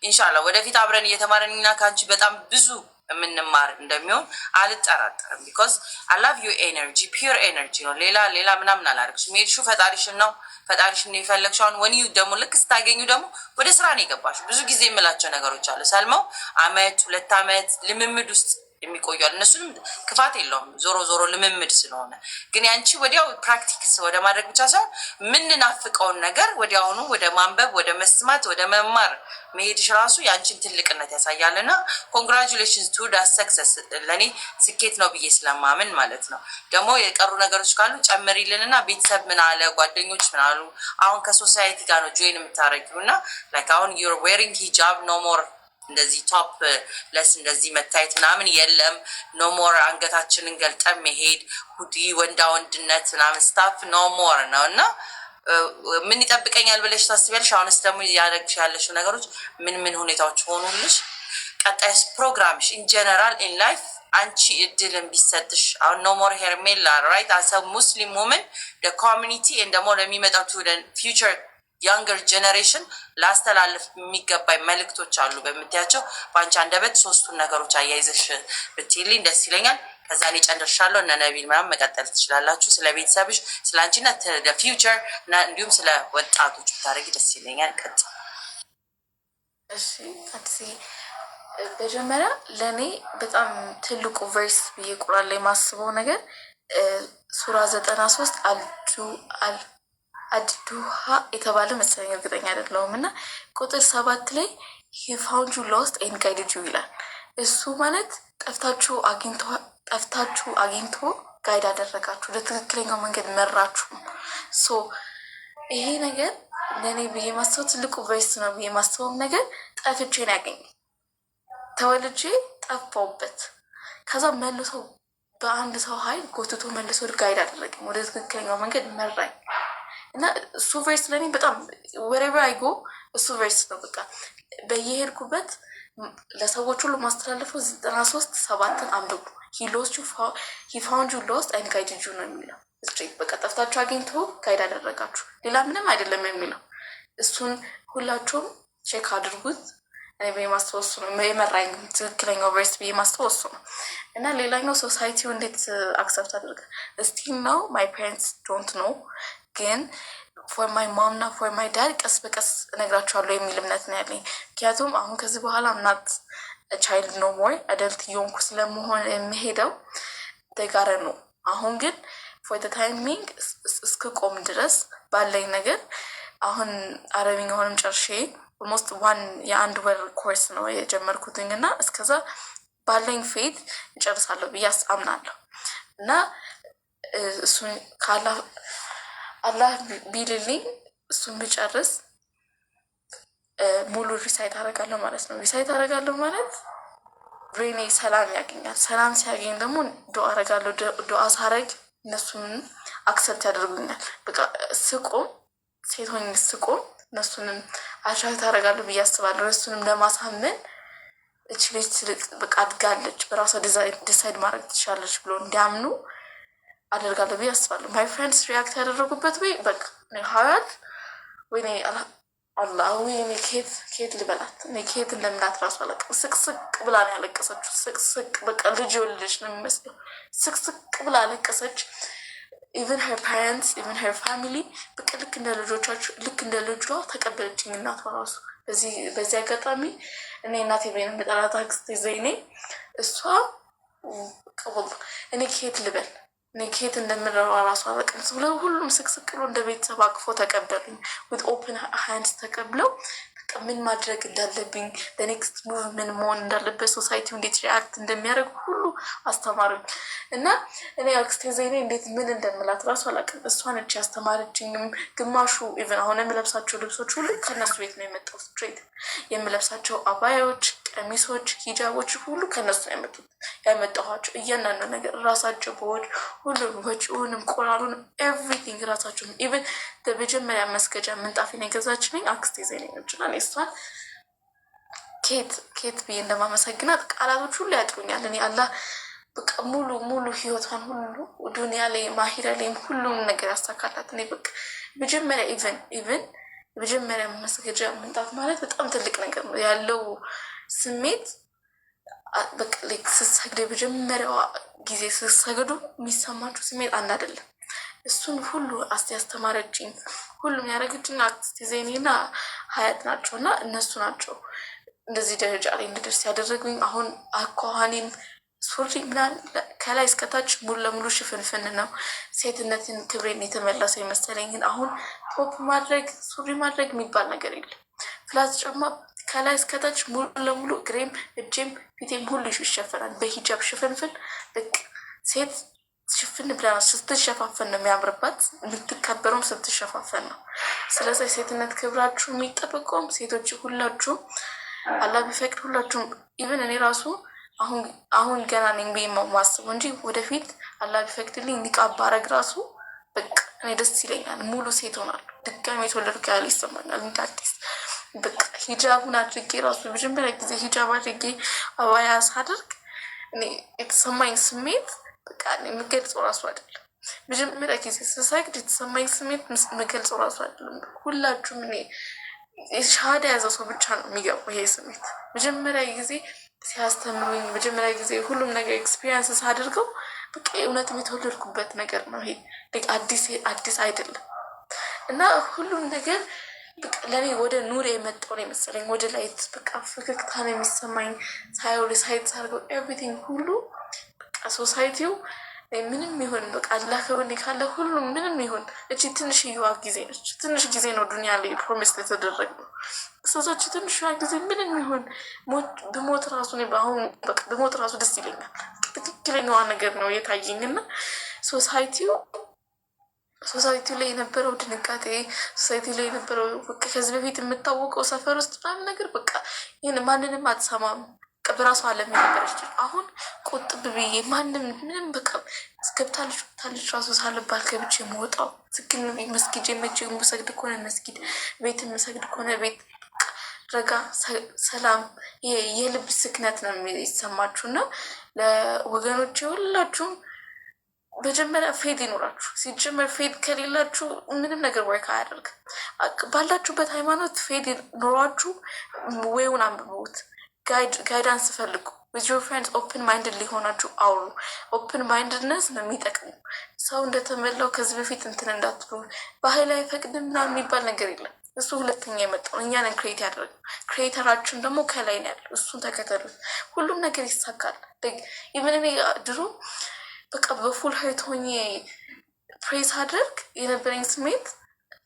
ኢንሻላ ወደፊት አብረን እየተማረን እና ከአንቺ በጣም ብዙ የምንማር እንደሚሆን አልጠራጠርም። Because I love your energy፣ pure energy ነው። ሌላ ሌላ ምናምን አላደረግሽም። የሄድሽው ፈጣሪሽን ነው፣ ፈጣሪሽን ነው የፈለግሽው። አሁን ወኒዩ ደግሞ ልክ ስታገኙ ደግሞ ወደ ስራ ነው የገባሽው። ብዙ ጊዜ የምላቸው ነገሮች አሉ። ሰልመው አመት 2 አመት ልምምድ ውስጥ የሚቆዩል፣ እነሱንም ክፋት የለውም። ዞሮ ዞሮ ልምምድ ስለሆነ። ግን ያንቺ ወዲያው practice ወደ ማድረግ ብቻ ሳይሆን የምንናፍቀውን ነገር ወዲያውኑ ወደ ማንበብ፣ ወደ መስማት፣ ወደ መማር መሄድሽ ራሱ የአንቺን ትልቅነት ያሳያል። እና congratulations to that success፣ ለእኔ ስኬት ነው ብዬ ስለማምን ማለት ነው። ደግሞ የቀሩ ነገሮች ካሉ ጨምሪልን እና ቤተሰብ ምን አለ፣ ጓደኞች ምን አሉ? አሁን ከ society ጋር ነው join የምታደርጊው እና like አሁን you're wearing ሂጃብ፣ no more እንደዚህ topless እንደዚህ መታየት ምናምን የለም። No more አንገታችንን ገልጠን መሄድ፣ hoodie፣ ወንዳ ወንድነት ምናምን stuff no more ነው። እና ምን ይጠብቀኛል ብለሽ ታስቢያለሽ? አሁንስ ደግሞ እያደረግሽ ያለሽው ነገሮች ምን ምን ሁኔታዎች ሆኑልሽ? ቀጣይስ ፕሮግራምሽ in general in life አንቺ እድልን ቢሰጥሽ፣ አሁን no more ሄርሜላ፣ right? As a Muslim woman community ደግሞ ለሚመጣው to future younger generation ላስተላልፍ የሚገባኝ መልእክቶች አሉ በምትያቸው በአንቺ አንደበት ሶስቱን ነገሮች አያይዘሽ ብትይልኝ ደስ ይለኛል። ከዛ እኔ ጨርሻለሁ። እነ ነቢል ምናምን መቀጠል ትችላላችሁ። ስለ ቤተሰብሽ፣ ስለ አንቺና future እና እንዲሁም ስለ ወጣቶች ብታደርጊ ደስ ይለኛል። ቀጥ እሺ አዲስዬ፣ መጀመሪያ ለእኔ በጣም ትልቁ verse ብዬ ቁራን ላይ የማስበው ነገር ሱራ 93 አድዱሃ የተባለ መሰለኝ፣ እርግጠኛ አይደለሁም። እና ቁጥር 7 ላይ "He found you lost and guided you" ይላል። እሱ ማለት ጠፍታችሁ አግኝቶ guide አደረጋችሁ፣ ወደ ትክክለኛው መንገድ መራችሁ። So ይሄ ነገር ለእኔ ብዬ ማስበው ትልቁ verse ነው ብዬ ማስበውም ነገር ጠፍቼ ነው ያገኘኝ። ተወልጄ ጠፋውበት። ከዛ መልሶ በአንድ ሰው ኃይል ጎትቶ መልሶ guide አደረገኝ፣ ወደ ትክክለኛው መንገድ መራኝ። እና እሱ verse ለእኔ በጣም wherever I go እሱ verse ነው። በቃ በየሄድኩበት ለሰዎች ሁሉ ማስተላለፈው 93:7ን አንብቡ። "He found you lost and guided you" ነው የሚለው። Straight በቃ ጠፍታችሁ አግኝቶ guide አደረጋችሁ፣ ሌላ ምንም አይደለም የሚለው። እሱን ሁላችሁም check አድርጉት። እኔ ብዬ ማስበው እሱ ነው የመራኝ፣ ትክክለኛው verse ብዬ ማስበው እሱ ነው። እና ሌላኛው society ው እንዴት accept አድርገ still ነው my parents don't know፣ ግን for my mom እና for my dad ቀስ በቀስ እነግራቸዋለሁ የሚል እምነት ነው ያለኝ። ምክንያቱም አሁን ከዚህ በኋላ I'm not child no more፣ adult እየሆንኩ ስለመሆን የምሄደው ደጋረ ነው። አሁን ግን for the timing እስክቆም ድረስ ባለኝ ነገር አሁን አረብኛውንም ጨርሼ almost one የአንድ ወር ኮርስ ነው የጀመርኩትኝ እና እስከዛ ባለኝ faith እጨርሳለሁ ብዬ አምናለሁ። እና እሱን አላህ ቢልልኝ እሱን ብጨርስ ሙሉ recite አደርጋለሁ ማለት ነው። Recite አደርጋለሁ ማለት brain ኤ ሰላም ያገኛል። ሰላም ሲያገኝ ደግሞ ዱዓ አደርጋለሁ። ዱዓ ሳረግ እነሱን accept ያደርጉኛል። በቃ ስቆም፣ ሴት ሆኜ ስቆም እነሱንም attract አደርጋለሁ ብዬ አስባለሁ። እነሱንም ለማሳመን እች ልጅ ትልቅ በቃ አድጋለች፣ በራሷ decide ማድረግ ትችላለች ብሎ እንዲያምኑ አደርጋለሁ ብዬ አስባለሁ። My friends react ያደረጉበት ወይ በቃ ሀያት ወይኔ አላህ ወይኔ ኬት ልበላት፣ እኔ ኬት እንደምላት ራሱ አላውቅም። ስቅስቅ ብላ ነው ያለቀሰችው። ስቅስቅ በቃ ልጅ የወለደች ነው የሚመስለው። ስቅስቅ ብላ አለቀሰች። Even her parents, even her family በቃ ልክ እንደ ልጆቻቸው፣ ልክ እንደ ልጇ ተቀበለችኝ እናቷ ራሱ። በዚህ አጋጣሚ እኔ እናቴ ብዬ ነው የምጠራት፣ አክስቴ ዘይኔ። እሷ እኔ ኬት ልበል፣ እኔ ኬት እንደምለው ራሱ አላውቅም። ብለው ሁሉም ስቅስቅ ብሎ እንደ ቤተሰብ አቅፎ ተቀበሉኝ። With open hands ተቀብለው ምን ማድረግ እንዳለብኝ፣ next move ምን መሆን እንዳለበት፣ society ው እንዴት react እንደሚያደርግ ሁሉ አስተማሩኝ። እና እኔ አክስቴ ዘይኔ እንዴት ምን እንደምላት ራሱ አላውቅም። እሷ ነች ያስተማረችኝም። ግማሹ even አሁን የምለብሳቸው ልብሶች ሁሉ ከእነሱ ቤት ነው የመጣው። Straight የምለብሳቸው አባያዎች፣ ቀሚሶች፣ ሂጃቦች ሁሉ ከእነሱ ነው የመጡት፣ ያመጣኋቸው። እያንዳንዱ ነገር ራሳቸው በወድ ሁሉም ወጪውንም ቆራሉንም everything ራሳቸው። Even በመጀመሪያ መስገጃ ምንጣፌን የገዛችልኝ አክስቴ ዘይኔ ነች። እና እሷን ኬት ኬት ብዬ እንደማመሰግናት ቃላቶች ሁሉ ያጥሩኛል። እኔ አላህ በቃ ሙሉ ሙሉ ህይወቷን ሁሉ ዱኒያ ላይም አሂራ ላይም ሁሉም ነገር ያሳካላት። እኔ በቃ መጀመሪያ even መጀመሪያ መስገጃ ምንጣፍ ማለት በጣም ትልቅ ነገር ነው፣ ያለው ስሜት በቃ like ስትሰግድ የመጀመሪያዋ ጊዜ ስትሰግዱ የሚሰማችሁ ስሜት አንድ አይደለም። እሱን ሁሉ ያስተማረችኝ፣ ሁሉም ያደረገችኝ አክስቴ ዘይኔና ሀያት ናቸው። እና እነሱ ናቸው እንደዚህ ደረጃ ላይ እንድደርስ ያደረጉኝ። አሁን አኳኋኔም ሱሪ ምናምን ከላይ እስከታች ሙሉ ለሙሉ ሽፍንፍን ነው። ሴትነትን ክብሬን የተመለሰው የመሰለኝን አሁን top ማድረግ፣ ሱሪ ማድረግ የሚባል ነገር የለም። Flat ጫማ ከላይ እስከታች ሙሉ ለሙሉ እግሬም እጄም ፊቴም ሁሉ ይሸፈናል። በሂጃብ ሽፍንፍን። በቃ ሴት ሽፍን ብላ ስትሸፋፈን ነው የሚያምርባት፣ የምትከበረውም ስትሸፋፈን ነው። ስለዚህ የሴትነት ክብራችሁ የሚጠበቀውም ሴቶች ሁላችሁም አላህ ቢፈቅድ ሁላችሁም even እኔ ራሱ አሁን ገና ነኝ ብዬ ማስበው እንጂ ወደፊት አላህ ቢፈቅድልኝ ኒቃብ ባረግ ራሱ በቃ እኔ ደስ ይለኛል። ሙሉ ሴት ሆናለሁ። ድጋሚ የተወለድኩ ያህል ይሰማኛል እንደ አዲስ። በቃ ሂጃቡን አድርጌ ራሱ መጀመሪያ ጊዜ ሂጃብ አድርጌ አባያ ሳደርግ እኔ የተሰማኝ ስሜት በቃ የምገልጸው ራሱ አይደለም። መጀመሪያ ጊዜ ስሰግድ የተሰማኝ ስሜት የምገልጸው ራሱ አይደለም። ሁላችሁም እኔ ሻሃዳ የያዘ ሰው ብቻ ነው የሚገባው ይሄ ስሜት። መጀመሪያ ጊዜ ሲያስተምሩኝ፣ መጀመሪያ ጊዜ ሁሉም ነገር experience ሳደርገው በቃ እውነትም የተወለድኩበት ነገር ነው። ይሄ አዲስ አዲስ አይደለም እና ሁሉም ነገር በቃ ለእኔ ወደ ኑር የመጣው ነው የመሰለኝ፣ ወደ light በቃ ፈገግታ ነው የሚሰማኝ ሳየው፣ recite ሳደርገው everything ሁሉ። በቃ society ው ምንም ይሁን በቃ አላህ ከጎኔ ካለ ሁሉም ምንም ይሁን እቺ ትንሽዬዋ ጊዜ ነች። ትንሽ ጊዜ ነው ዱኒያ ላይ promise የተደረግ ነው። ስለዛች ትንሽዋ ጊዜ ምንም ይሁን ብሞት ራሱ አሁን በቃ ብሞት ራሱ ደስ ይለኛል። ትክክለኛዋ ነገር ነው የታየኝ እና society ው Society ላይ የነበረው ድንጋጤ፣ society ላይ የነበረው በቃ ከዚህ በፊት የምታወቀው ሰፈር ውስጥ ምናምን ነገር፣ በቃ ይህን ማንንም አትሰማም፣ በቃ በራሷ ዓለም የነበረች፣ አሁን ቁጥብ ብዬ ማንም ምንም በቃ ገብታለች ወጥታለች ራሱ ሳልባል ገብቼ የምወጣው፣ ስግን መስጊድ መቼ የምሰግድ ከሆነ መስጊድ፣ ቤት የምሰግድ ከሆነ ቤት፣ ረጋ ሰላም የልብ ስክነት ነው የሚሰማችሁ። እና ለወገኖች ሁላችሁም መጀመሪያ faith ይኖራችሁ። ሲጀመር faith ከሌላችሁ ምንም ነገር work አያደርግም። ባላችሁበት ሃይማኖት faith ኖሯችሁ way ኡን አንብቡት፣ guidance ፈልጉ። With your friends open minded ሊሆናችሁ አውሩ። Open mindedness ነው የሚጠቅመው። ሰው እንደተመላው ከዚህ በፊት እንትን እንዳትሉ፣ ባህል አይፈቅድም ምናምን የሚባል ነገር የለም። እሱ ሁለተኛ የመጣው እኛንን create ያደረገው፣ creator ኣችን ደግሞ ከላይ ነው ያለው። እሱን ተከተሉት፣ ሁሉም ነገር ይሳካል። Even እኔ ድሮ በቃ በ full heart ሆኜ pray ሳደርግ የነበረኝ ስሜት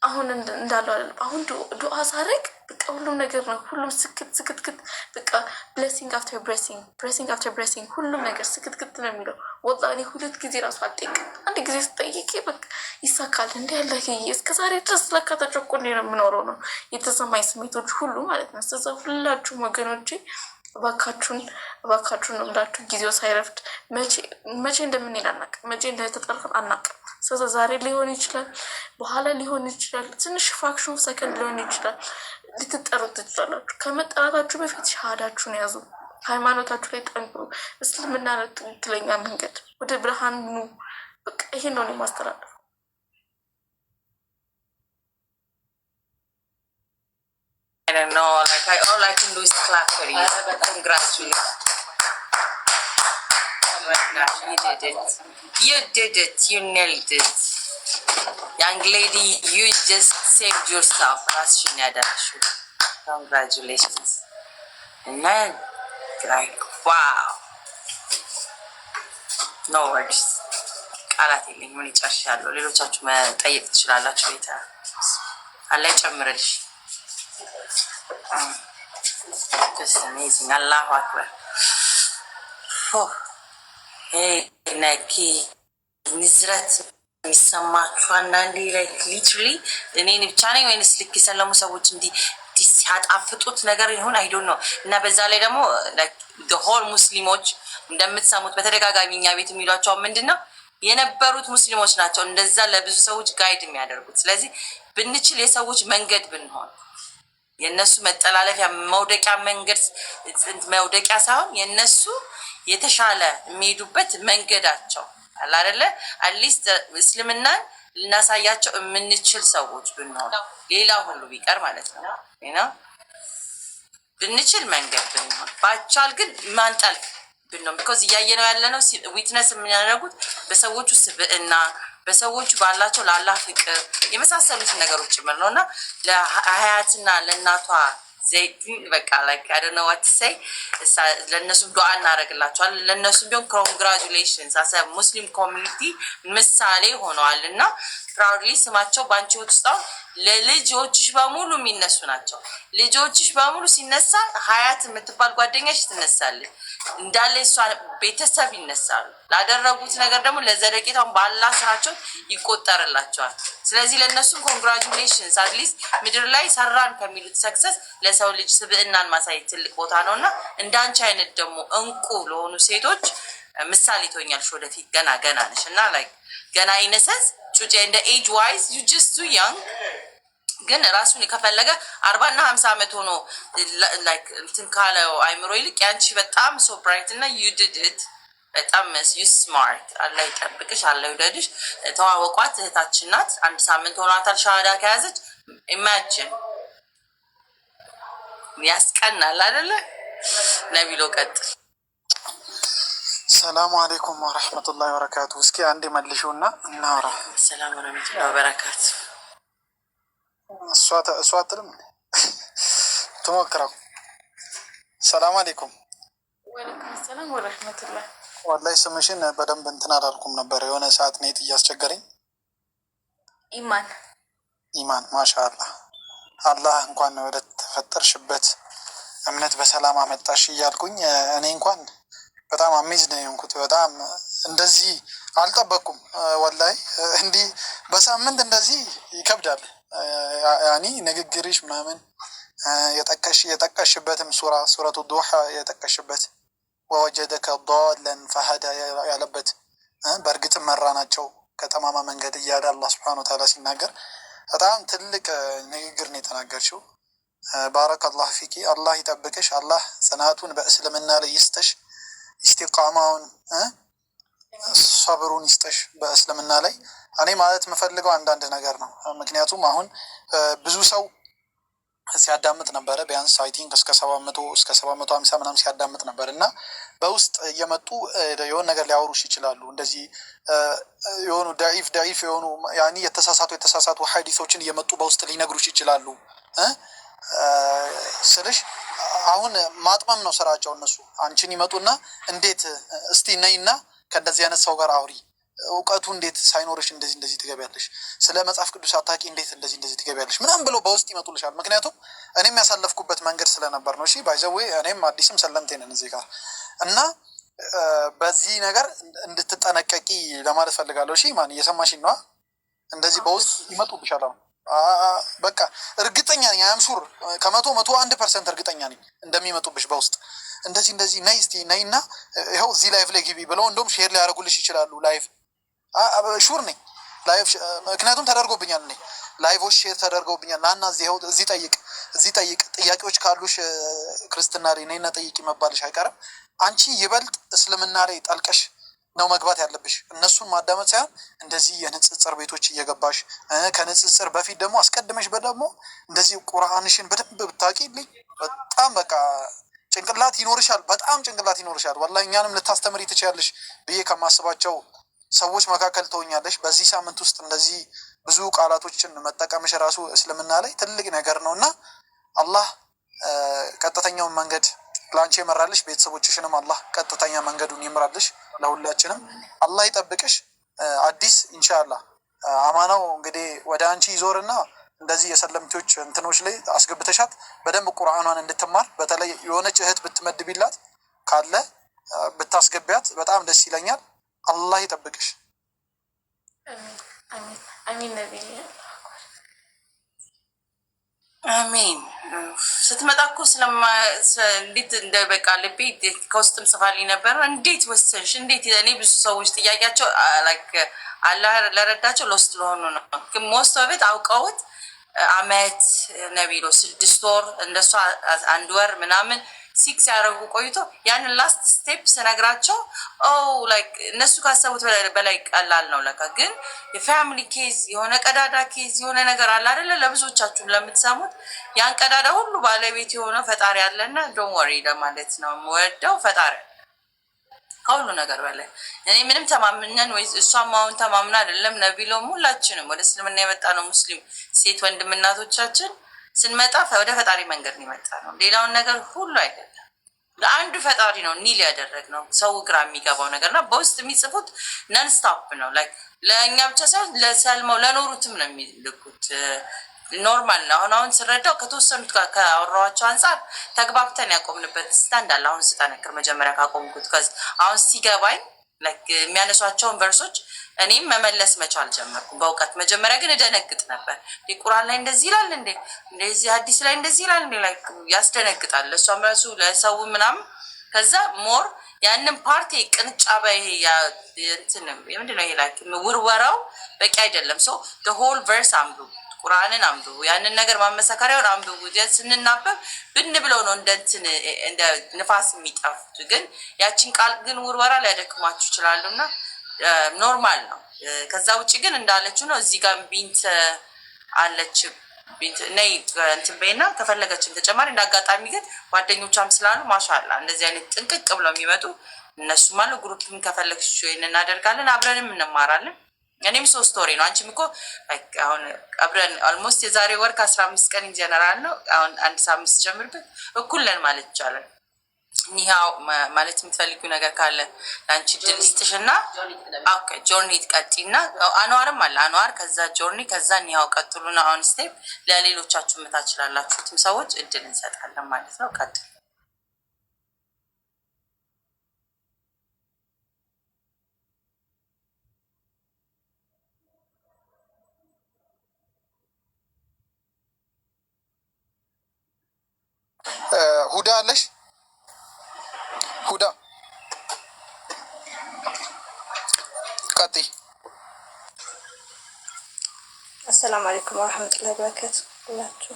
አሁን እንዳለው አይደለም። አሁን ዱዓ ሳደርግ በቃ ሁሉም ነገር ነው፣ ሁሉም ስክት ስክትክት፣ በቃ blessing after blessing, blessing after blessing፣ ሁሉም ነገር ስክትክት ነው የሚለው። ወላሂ እኔ ሁለት ጊዜ ራሱ አልጠይቅም። አንድ ጊዜ ስጠይቄ በቃ ይሳካል። እንዲ ያለ እስከ ዛሬ ድረስ ለካ ተጨቆኔ ነው የምኖረው ነው የተሰማኝ ስሜቶች ሁሉ ማለት ነው። ስለዛ ሁላችሁም ወገኖቼ እባካችሁን እባካችሁን ነው የምላችሁ፣ ጊዜው ሳይረፍድ። መቼ እንደምንሄድ አናውቅም። መቼ እንደተጠራን አናውቅም። ስለዚ ዛሬ ሊሆን ይችላል፣ በኋላ ሊሆን ይችላል፣ ትንሽ fraction of second ሊሆን ይችላል። ልትጠሩ ትችላላችሁ። ከመጠራታችሁ በፊት ሻሃዳችሁን ያዙ። ሃይማኖታችሁ ላይ ጠንክሩ። እስልምና ነው ትክክለኛ መንገድ። ወደ ብርሃን ኑ። በቃ ይሄን ነው የማስተላለፍ። I don't know. Like all I can do is clap for you. Congratulations. Oh my gosh, you did it. You did it. You nailed it. Young lady, you just saved yourself. ራስሽን ያዳንሽው። Congratulations. እና like wow. No words. ቃላት የለኝም። እኔ ጨርሻለሁ። ሌሎቻችሁ መጠየቅ ትችላላችሁ። ቤታ አላህ ይጨምርልሽ። Just amazing. አላሁ አክበር። ነኪ ንዝረት የሚሰማችሁ አንዳንዴ like literally እኔን ብቻ ነኝ ወይንስ ልክ የሰለሙ ሰዎች እንዲህ ሲያጣፍጡት ነገር ይሁን I don't know። እና በዛ ላይ ደግሞ whole ሙስሊሞች እንደምትሰሙት በተደጋጋሚ እኛ ቤት የሚሏቸው ምንድን ነው፣ የነበሩት ሙስሊሞች ናቸው እንደዛ ለብዙ ሰዎች guide የሚያደርጉት። ስለዚህ ብንችል የሰዎች መንገድ ብንሆን፣ የእነሱ መጠላለፊያ መውደቂያ መንገድ መውደቂያ ሳይሆን የእነሱ የተሻለ የሚሄዱበት መንገዳቸው አለ አይደለ? At least እስልምናን ልናሳያቸው የምንችል ሰዎች ብንሆን፣ ሌላ ሁሉ ቢቀር ማለት ነው፣ ብንችል መንገድ ብንሆን፣ ባቻል ግን ማንጠልፍ ብንሆን፣ because እያየነው ያለነው witness የሚያደርጉት በሰዎቹ ስብዕና፣ በሰዎቹ ባላቸው ለአላህ ፍቅር የመሳሰሉትን ነገሮች ጭምር ነው። እና ለሀያትና ለእናቷ ዘይትን በቃ like I don't know what to say። ለእነሱም ዱዓ እናደርግላቸዋለን። ለእነሱም ቢሆን congratulations፣ as a Muslim community ምሳሌ ሆነዋል እና proudly ስማቸው በአንቺ ህይወት ውስጥ አሁን ለልጆችሽ በሙሉ የሚነሱ ናቸው። ልጆችሽ በሙሉ ሲነሳ ሀያት የምትባል ጓደኛሽ ትነሳለች። እንዳለ እሷ ቤተሰብ ይነሳሉ። ላደረጉት ነገር ደግሞ ለዘለቄታውን ባላ ስራቸው ይቆጠርላቸዋል። ስለዚህ ለእነሱም congratulations። At least ምድር ላይ ሰራን ከሚሉት success ለሰው ልጅ ስብዕናን ማሳየት ትልቅ ቦታ ነው እና እንዳንቺ አይነት ደግሞ እንቁ ለሆኑ ሴቶች ምሳሌ ትሆኛለሽ። ወደፊት ገና ገና ነሽ እና like ገና innocence ጩጬ እንደ age wise you just too young፣ ግን ራሱን ከፈለገ 40ና 50 ዓመት ሆኖ like እንትን ካለው አይምሮ ይልቅ ያንቺ በጣም so bright እና you did it፣ በጣም you smart። አላህ ይጠብቅሽ፣ አላህ ይውደድሽ። ተዋወቋት፣ እህታችን ናት። አንድ ሳምንት ሆኗታል ሻሃዳ ከያዘች። Imagine፣ ያስቀናል አይደለ? ነቢሎ ቀጥል። ሰላሙ አሌይኩም ወረህመቱላሂ ወበረካቱ። እስኪ አንዴ መልሽውና እናውራ። ሰላም ወረህመቱላሂ ወበረካቱ። እሷ አትልም ትሞክረው። ሰላም አሌይኩም። ወአለይኩም ሰላም ወረህመቱላህ። ወላሂ ስምሽን በደንብ እንትን አላልኩም ነበር፣ የሆነ ሰዓት net እያስቸገረኝ። ኢማን። ኢማን፣ ማሻአላህ። አላህ እንኳን ወደ ተፈጠርሽበት እምነት በሰላም አመጣሽ እያልኩኝ እኔ እንኳን በጣም amazed ነው የሆንኩት። በጣም እንደዚህ አልጠበቅኩም። ወላሂ እንዲህ በሳምንት እንደዚህ ይከብዳል። ያኒ ንግግርሽ ምናምን የጠቀሽበትም ሱራ ሱረቱ ዱሓ የጠቀሽበት ووجدك ضالا فهدى ያለበት፣ በእርግጥም መራ ናቸው ከጠማማ መንገድ እያለ አላህ ስብሐነ ወተዓላ ሲናገር በጣም ትልቅ ንግግር ነው የተናገርሽው። بارك الله فيكِ። አላህ ይጠብቅሽ። አላህ ጽናቱን በእስልምና ላይ ይስጥሽ። ኢስቲቃማውን ሰብሩን ይስጥሽ በእስልምና ላይ። እኔ ማለት የምፈልገው አንዳንድ ነገር ነው። ምክንያቱም አሁን ብዙ ሰው ሲያዳምጥ ነበረ። ቢያንስ I think እስከ 700፣ እስከ 750 ምናምን ሲያዳምጥ ነበር እና በውስጥ እየመጡ የሆነ ነገር ሊያወሩሽ ይችላሉ። እንደዚህ የሆኑ ደዒፍ ደዒፍ የሆኑ፣ ያኒ የተሳሳቱ የተሳሳቱ ሀዲሶችን እየመጡ በውስጥ ሊነግሩሽ ይችላሉ ስልሽ አሁን ማጥመም ነው ስራቸው። እነሱ አንቺን ይመጡና እንዴት እስቲ ነይና ከእንደዚህ አይነት ሰው ጋር አውሪ፣ እውቀቱ እንዴት ሳይኖርሽ እንደዚህ እንደዚህ ትገቢያለሽ፣ ስለ መጽሐፍ ቅዱስ አታውቂ እንዴት እንደዚህ እንደዚህ ትገቢያለሽ ምናምን ብለው በውስጥ ይመጡልሻል። ምክንያቱም እኔም ያሳለፍኩበት መንገድ ስለነበር ነው። እሺ፣ by the way እኔም አዲስም ሰለምቴ ነን እዚህ ጋር እና በዚህ ነገር እንድትጠነቀቂ ለማለት ፈልጋለሁ። እሺ ማን እየሰማሽኝ ነዋ? እንደዚህ በውስጥ ይመጡብሻል። አሁን በቃ እርግጠኛ ነኝ፣ I'm sure ከመቶ 101% እርግጠኛ ነኝ እንደሚመጡብሽ በውስጥ። እንደዚህ እንደዚህ ነይ እስቲ ነይና ይኸው እዚህ live ላይ ግቢ ብለው እንደውም share ሊያደርጉልሽ ይችላሉ። Live sure ነኝ live፣ ምክንያቱም ተደርጎብኛል። እኔ live ኦች share ተደርገውብኛል። ናና እዚህ ይኸው እዚህ ጠይቅ፣ እዚህ ጠይቅ፣ ጥያቄዎች ካሉሽ ክርስትና ላይ ነይና ጠይቂ መባልሽ አይቀርም። አንቺ ይበልጥ እስልምና ላይ ጠልቀሽ ነው መግባት ያለብሽ። እነሱን ማዳመጥ ሳይሆን እንደዚህ የንጽጽር ቤቶች እየገባሽ፣ ከንጽጽር በፊት ደግሞ አስቀድመሽ በደግሞ እንደዚህ ቁርአንሽን በደንብ ብታውቂልኝ በጣም በቃ ጭንቅላት ይኖርሻል። በጣም ጭንቅላት ይኖርሻል። ወላሂ እኛንም ልታስተምሪ ትችያለሽ ብዬ ከማስባቸው ሰዎች መካከል ትሆኛለሽ። በዚህ ሳምንት ውስጥ እንደዚህ ብዙ ቃላቶችን መጠቀምሽ ራሱ እስልምና ላይ ትልቅ ነገር ነው እና አላህ ቀጥተኛውን መንገድ ለአንቺ ይመራልሽ፣ ቤተሰቦችሽንም አላህ ቀጥተኛ መንገዱን ይምራልሽ። ለሁላችንም አላህ ይጠብቅሽ። አዲስ ኢንሻአላህ አማናው እንግዲህ ወደ አንቺ ይዞርና እንደዚህ የሰለምቴዎች እንትኖች ላይ አስገብተሻት በደንብ ቁርአኗን እንድትማር በተለይ የሆነች እህት ብትመድቢላት ካለ ብታስገቢያት በጣም ደስ ይለኛል። አላህ ይጠብቅሽ። አሚን አሚን ነቢይ። አሚን። ስትመጣ እኮ ስለማ እንዴት እንደ በቃ ልቤ ከውስጥም ጽፋልኝ ነበር። እንዴት ወሰንሽ? እንዴት? እኔ ብዙ ሰዎች ጥያቄያቸው like አላህ ለረዳቸው lost ለሆኑ ነው። ግን most of it አውቀውት አመት ነቢሎ 6 ወር፣ እንደሷ አንድ ወር ምናምን seek ሲያደርጉ ቆይቶ ያንን last step ስነግራቸው oh like እነሱ ካሰቡት በላይ ቀላል ነው ለካ። ግን የ family case፣ የሆነ ቀዳዳ case፣ የሆነ ነገር አለ አይደለ? ለብዙዎቻችሁም ለምትሰሙት ያን ቀዳዳ ሁሉ ባለቤት የሆነ ፈጣሪ አለና don't worry ለማለት ነው የምወደው። ፈጣሪ ከሁሉ ነገር በላይ። እኔ ምንም ተማምነን ወይ እሷም አሁን ተማምና አይደለም፣ ነቢሎም ሁላችንም ወደ እስልምና የመጣ ነው። ሙስሊም ሴት ወንድም እናቶቻችን ስንመጣ ወደ ፈጣሪ መንገድ ነው የመጣ ነው። ሌላውን ነገር ሁሉ አይደለም። ለአንዱ ፈጣሪ ነው ኒል ያደረግነው። ሰው ግራ የሚገባው ነገር እና በውስጥ የሚጽፉት nonstop ነው። Like ለእኛ ብቻ ሳይሆን ለሰልመው ለኖሩትም ነው የሚልኩት። Normal ነው። አሁን አሁን ስረዳው ከተወሰኑት ጋር ካወራኋቸው አንጻር ተግባብተን ያቆምንበት stand አለ። አሁን ስጠነክር መጀመሪያ ካቆምኩት አሁን ሲገባኝ የሚያነሷቸውን verse ኦች እኔም መመለስ መቻል ጀመርኩ በእውቀት። መጀመሪያ ግን እደነግጥ ነበር። ቁርአን ላይ እንደዚህ ይላል እንዴ? እንደዚህ ሀዲስ ላይ እንደዚህ ይላል እንዴ? Like ያስደነግጣል። ለእሷም ራሱ ለሰው ምናምን። ከዛ more ያንን ፓርቲ ቅንጫበ ይሄ እንትን ምንድን ነው ይሄ like ውርወራው በቂ አይደለም። So whole verse አንብቡ፣ ቁርአንን አንብቡ፣ ያንን ነገር ማመሰከሪያውን አንብቡ። ስንናበብ ብን ብለው ነው እንደ እንትን እንደ ንፋስ የሚጠፉት። ግን ያችን ቃል ግን ውርወራ ሊያደክሟችሁ ይችላሉ እና normal ነው። ከዛ ውጭ ግን እንዳለችው ነው። እዚህ ጋር ቢንት አለች፣ ቢንት ነይ እንትን በይና ከፈለገችም ተጨማሪ። እንደ አጋጣሚ ግን ጓደኞቿም ስላሉ ማሻላ እንደዚህ አይነት ጥንቅቅ ብለው የሚመጡ እነሱም አሉ። Group ም ከፈለግሽ join እናደርጋለን፣ አብረንም እንማራለን። እኔም 3 ወሬ ነው። አንቺም እኮ አሁን አብረን almost የዛሬ ወር ከ15 ቀን in general ነው። አሁን አንድ ሳምንት ጨምርበት እኩል ነን ማለት ይቻላል። ኒሃው ማለት የምትፈልጊው ነገር ካለ ለአንቺ ድል ስጥሽና okay ጆርኒ ትቀጢና አንዋርም አለ፣ አንዋር ከዛ ጆርኒ ከዛ ኒሃው ቀጥሉና አሁን step ለሌሎቻችሁ ምታችላላችሁትም ሰዎች እድል እንሰጣለን ማለት ነው። ቀጥሉ። ሁዳ አለሽ? ሁዳ ቀጥይ። السلام عليكم ورحمة الله وبركاته ሁላችሁ።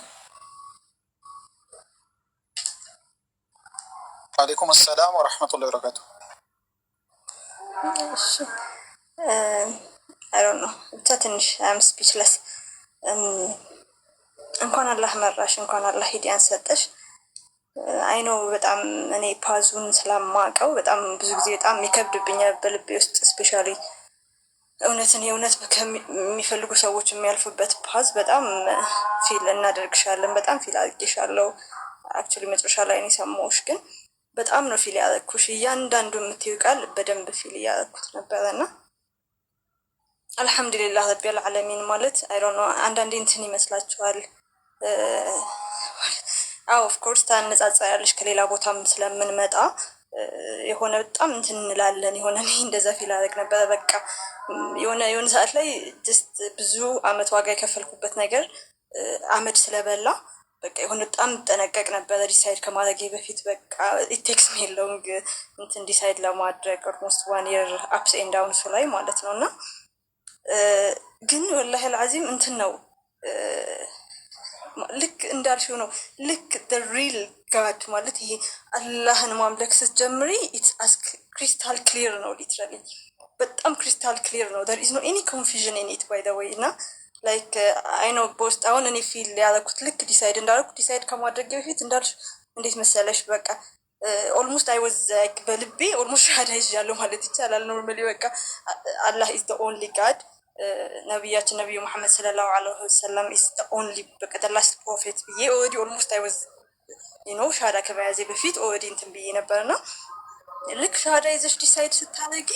عليكم السلام ورحمة الله وبركاته። እሺ፣ I don't know፣ ብቻ ትንሽ I'm speechless። እንኳን አላህ መራሽ፣ እንኳን አላህ ሂዳያን ሰጠሽ። I know በጣም እኔ path ኡን ስለማውቀው በጣም ብዙ ጊዜ በጣም ይከብድብኛል በልቤ ውስጥ፣ especially እውነትን የእውነት ከሚፈልጉ ሰዎች የሚያልፉበት path በጣም feel እናደርግሻለን። በጣም feel አድርጌሻለሁ። Actually መጨረሻ ላይ እኔ ሰማሁሽ፣ ግን በጣም ነው feel ያደረኩሽ። እያንዳንዱ የምትይው ቃል በደንብ feel እያደረኩት ነበረ እና الحمد لله رب العالمين። ማለት I don't know፣ አንዳንዴ እንትን ይመስላችኋል። አዎ፣ of course ታነጻጸሪያለሽ፣ ከሌላ ቦታም ስለምንመጣ የሆነ በጣም እንትን እንላለን። የሆነ እኔ እንደዛ feel አደረግ ነበረ። በቃ የሆነ ሰዓት ላይ just ብዙ አመት ዋጋ የከፈልኩበት ነገር አመድ ስለበላ በቃ የሆነ በጣም ጠነቀቅ ነበረ decide ከማድረጌ በፊት። በቃ it takes me long እንትን decide ለማድረግ፣ almost one year ups and downs ኡ ላይ ማለት ነው። እና ግን والله العظيم እንትን ነው፣ ልክ እንዳልሽው ነው። ልክ real God ማለት ይሄ አላህን ማምለክ ስትጀምሪ it's as crystal clear ነው። Literally በጣም crystal clear ነው። There is no any confusion in it, by the way። እና like I know በውስጥ አሁን እኔ feel ያደረኩት ልክ decide እንዳደረኩት፣ decide ከማድረግ በፊት እንዳልሽ እንዴት መሰለሽ፣ በቃ almost I was በልቤ almost ሻሃዳ ይዣለሁ ማለት ይቻላል። Normally በቃ አላህ is the only God፣ ነቢያችን ነቢዩ መሐመድ صلى الله عليه وسلم is the only በቃ the last prophet ብዬ already almost I was ሻሃዳ ከመያዜ በፊት already እንትን ብዬ ነበር። እና ልክ ሻሃዳ ይዘሽ decide ስታደርጊ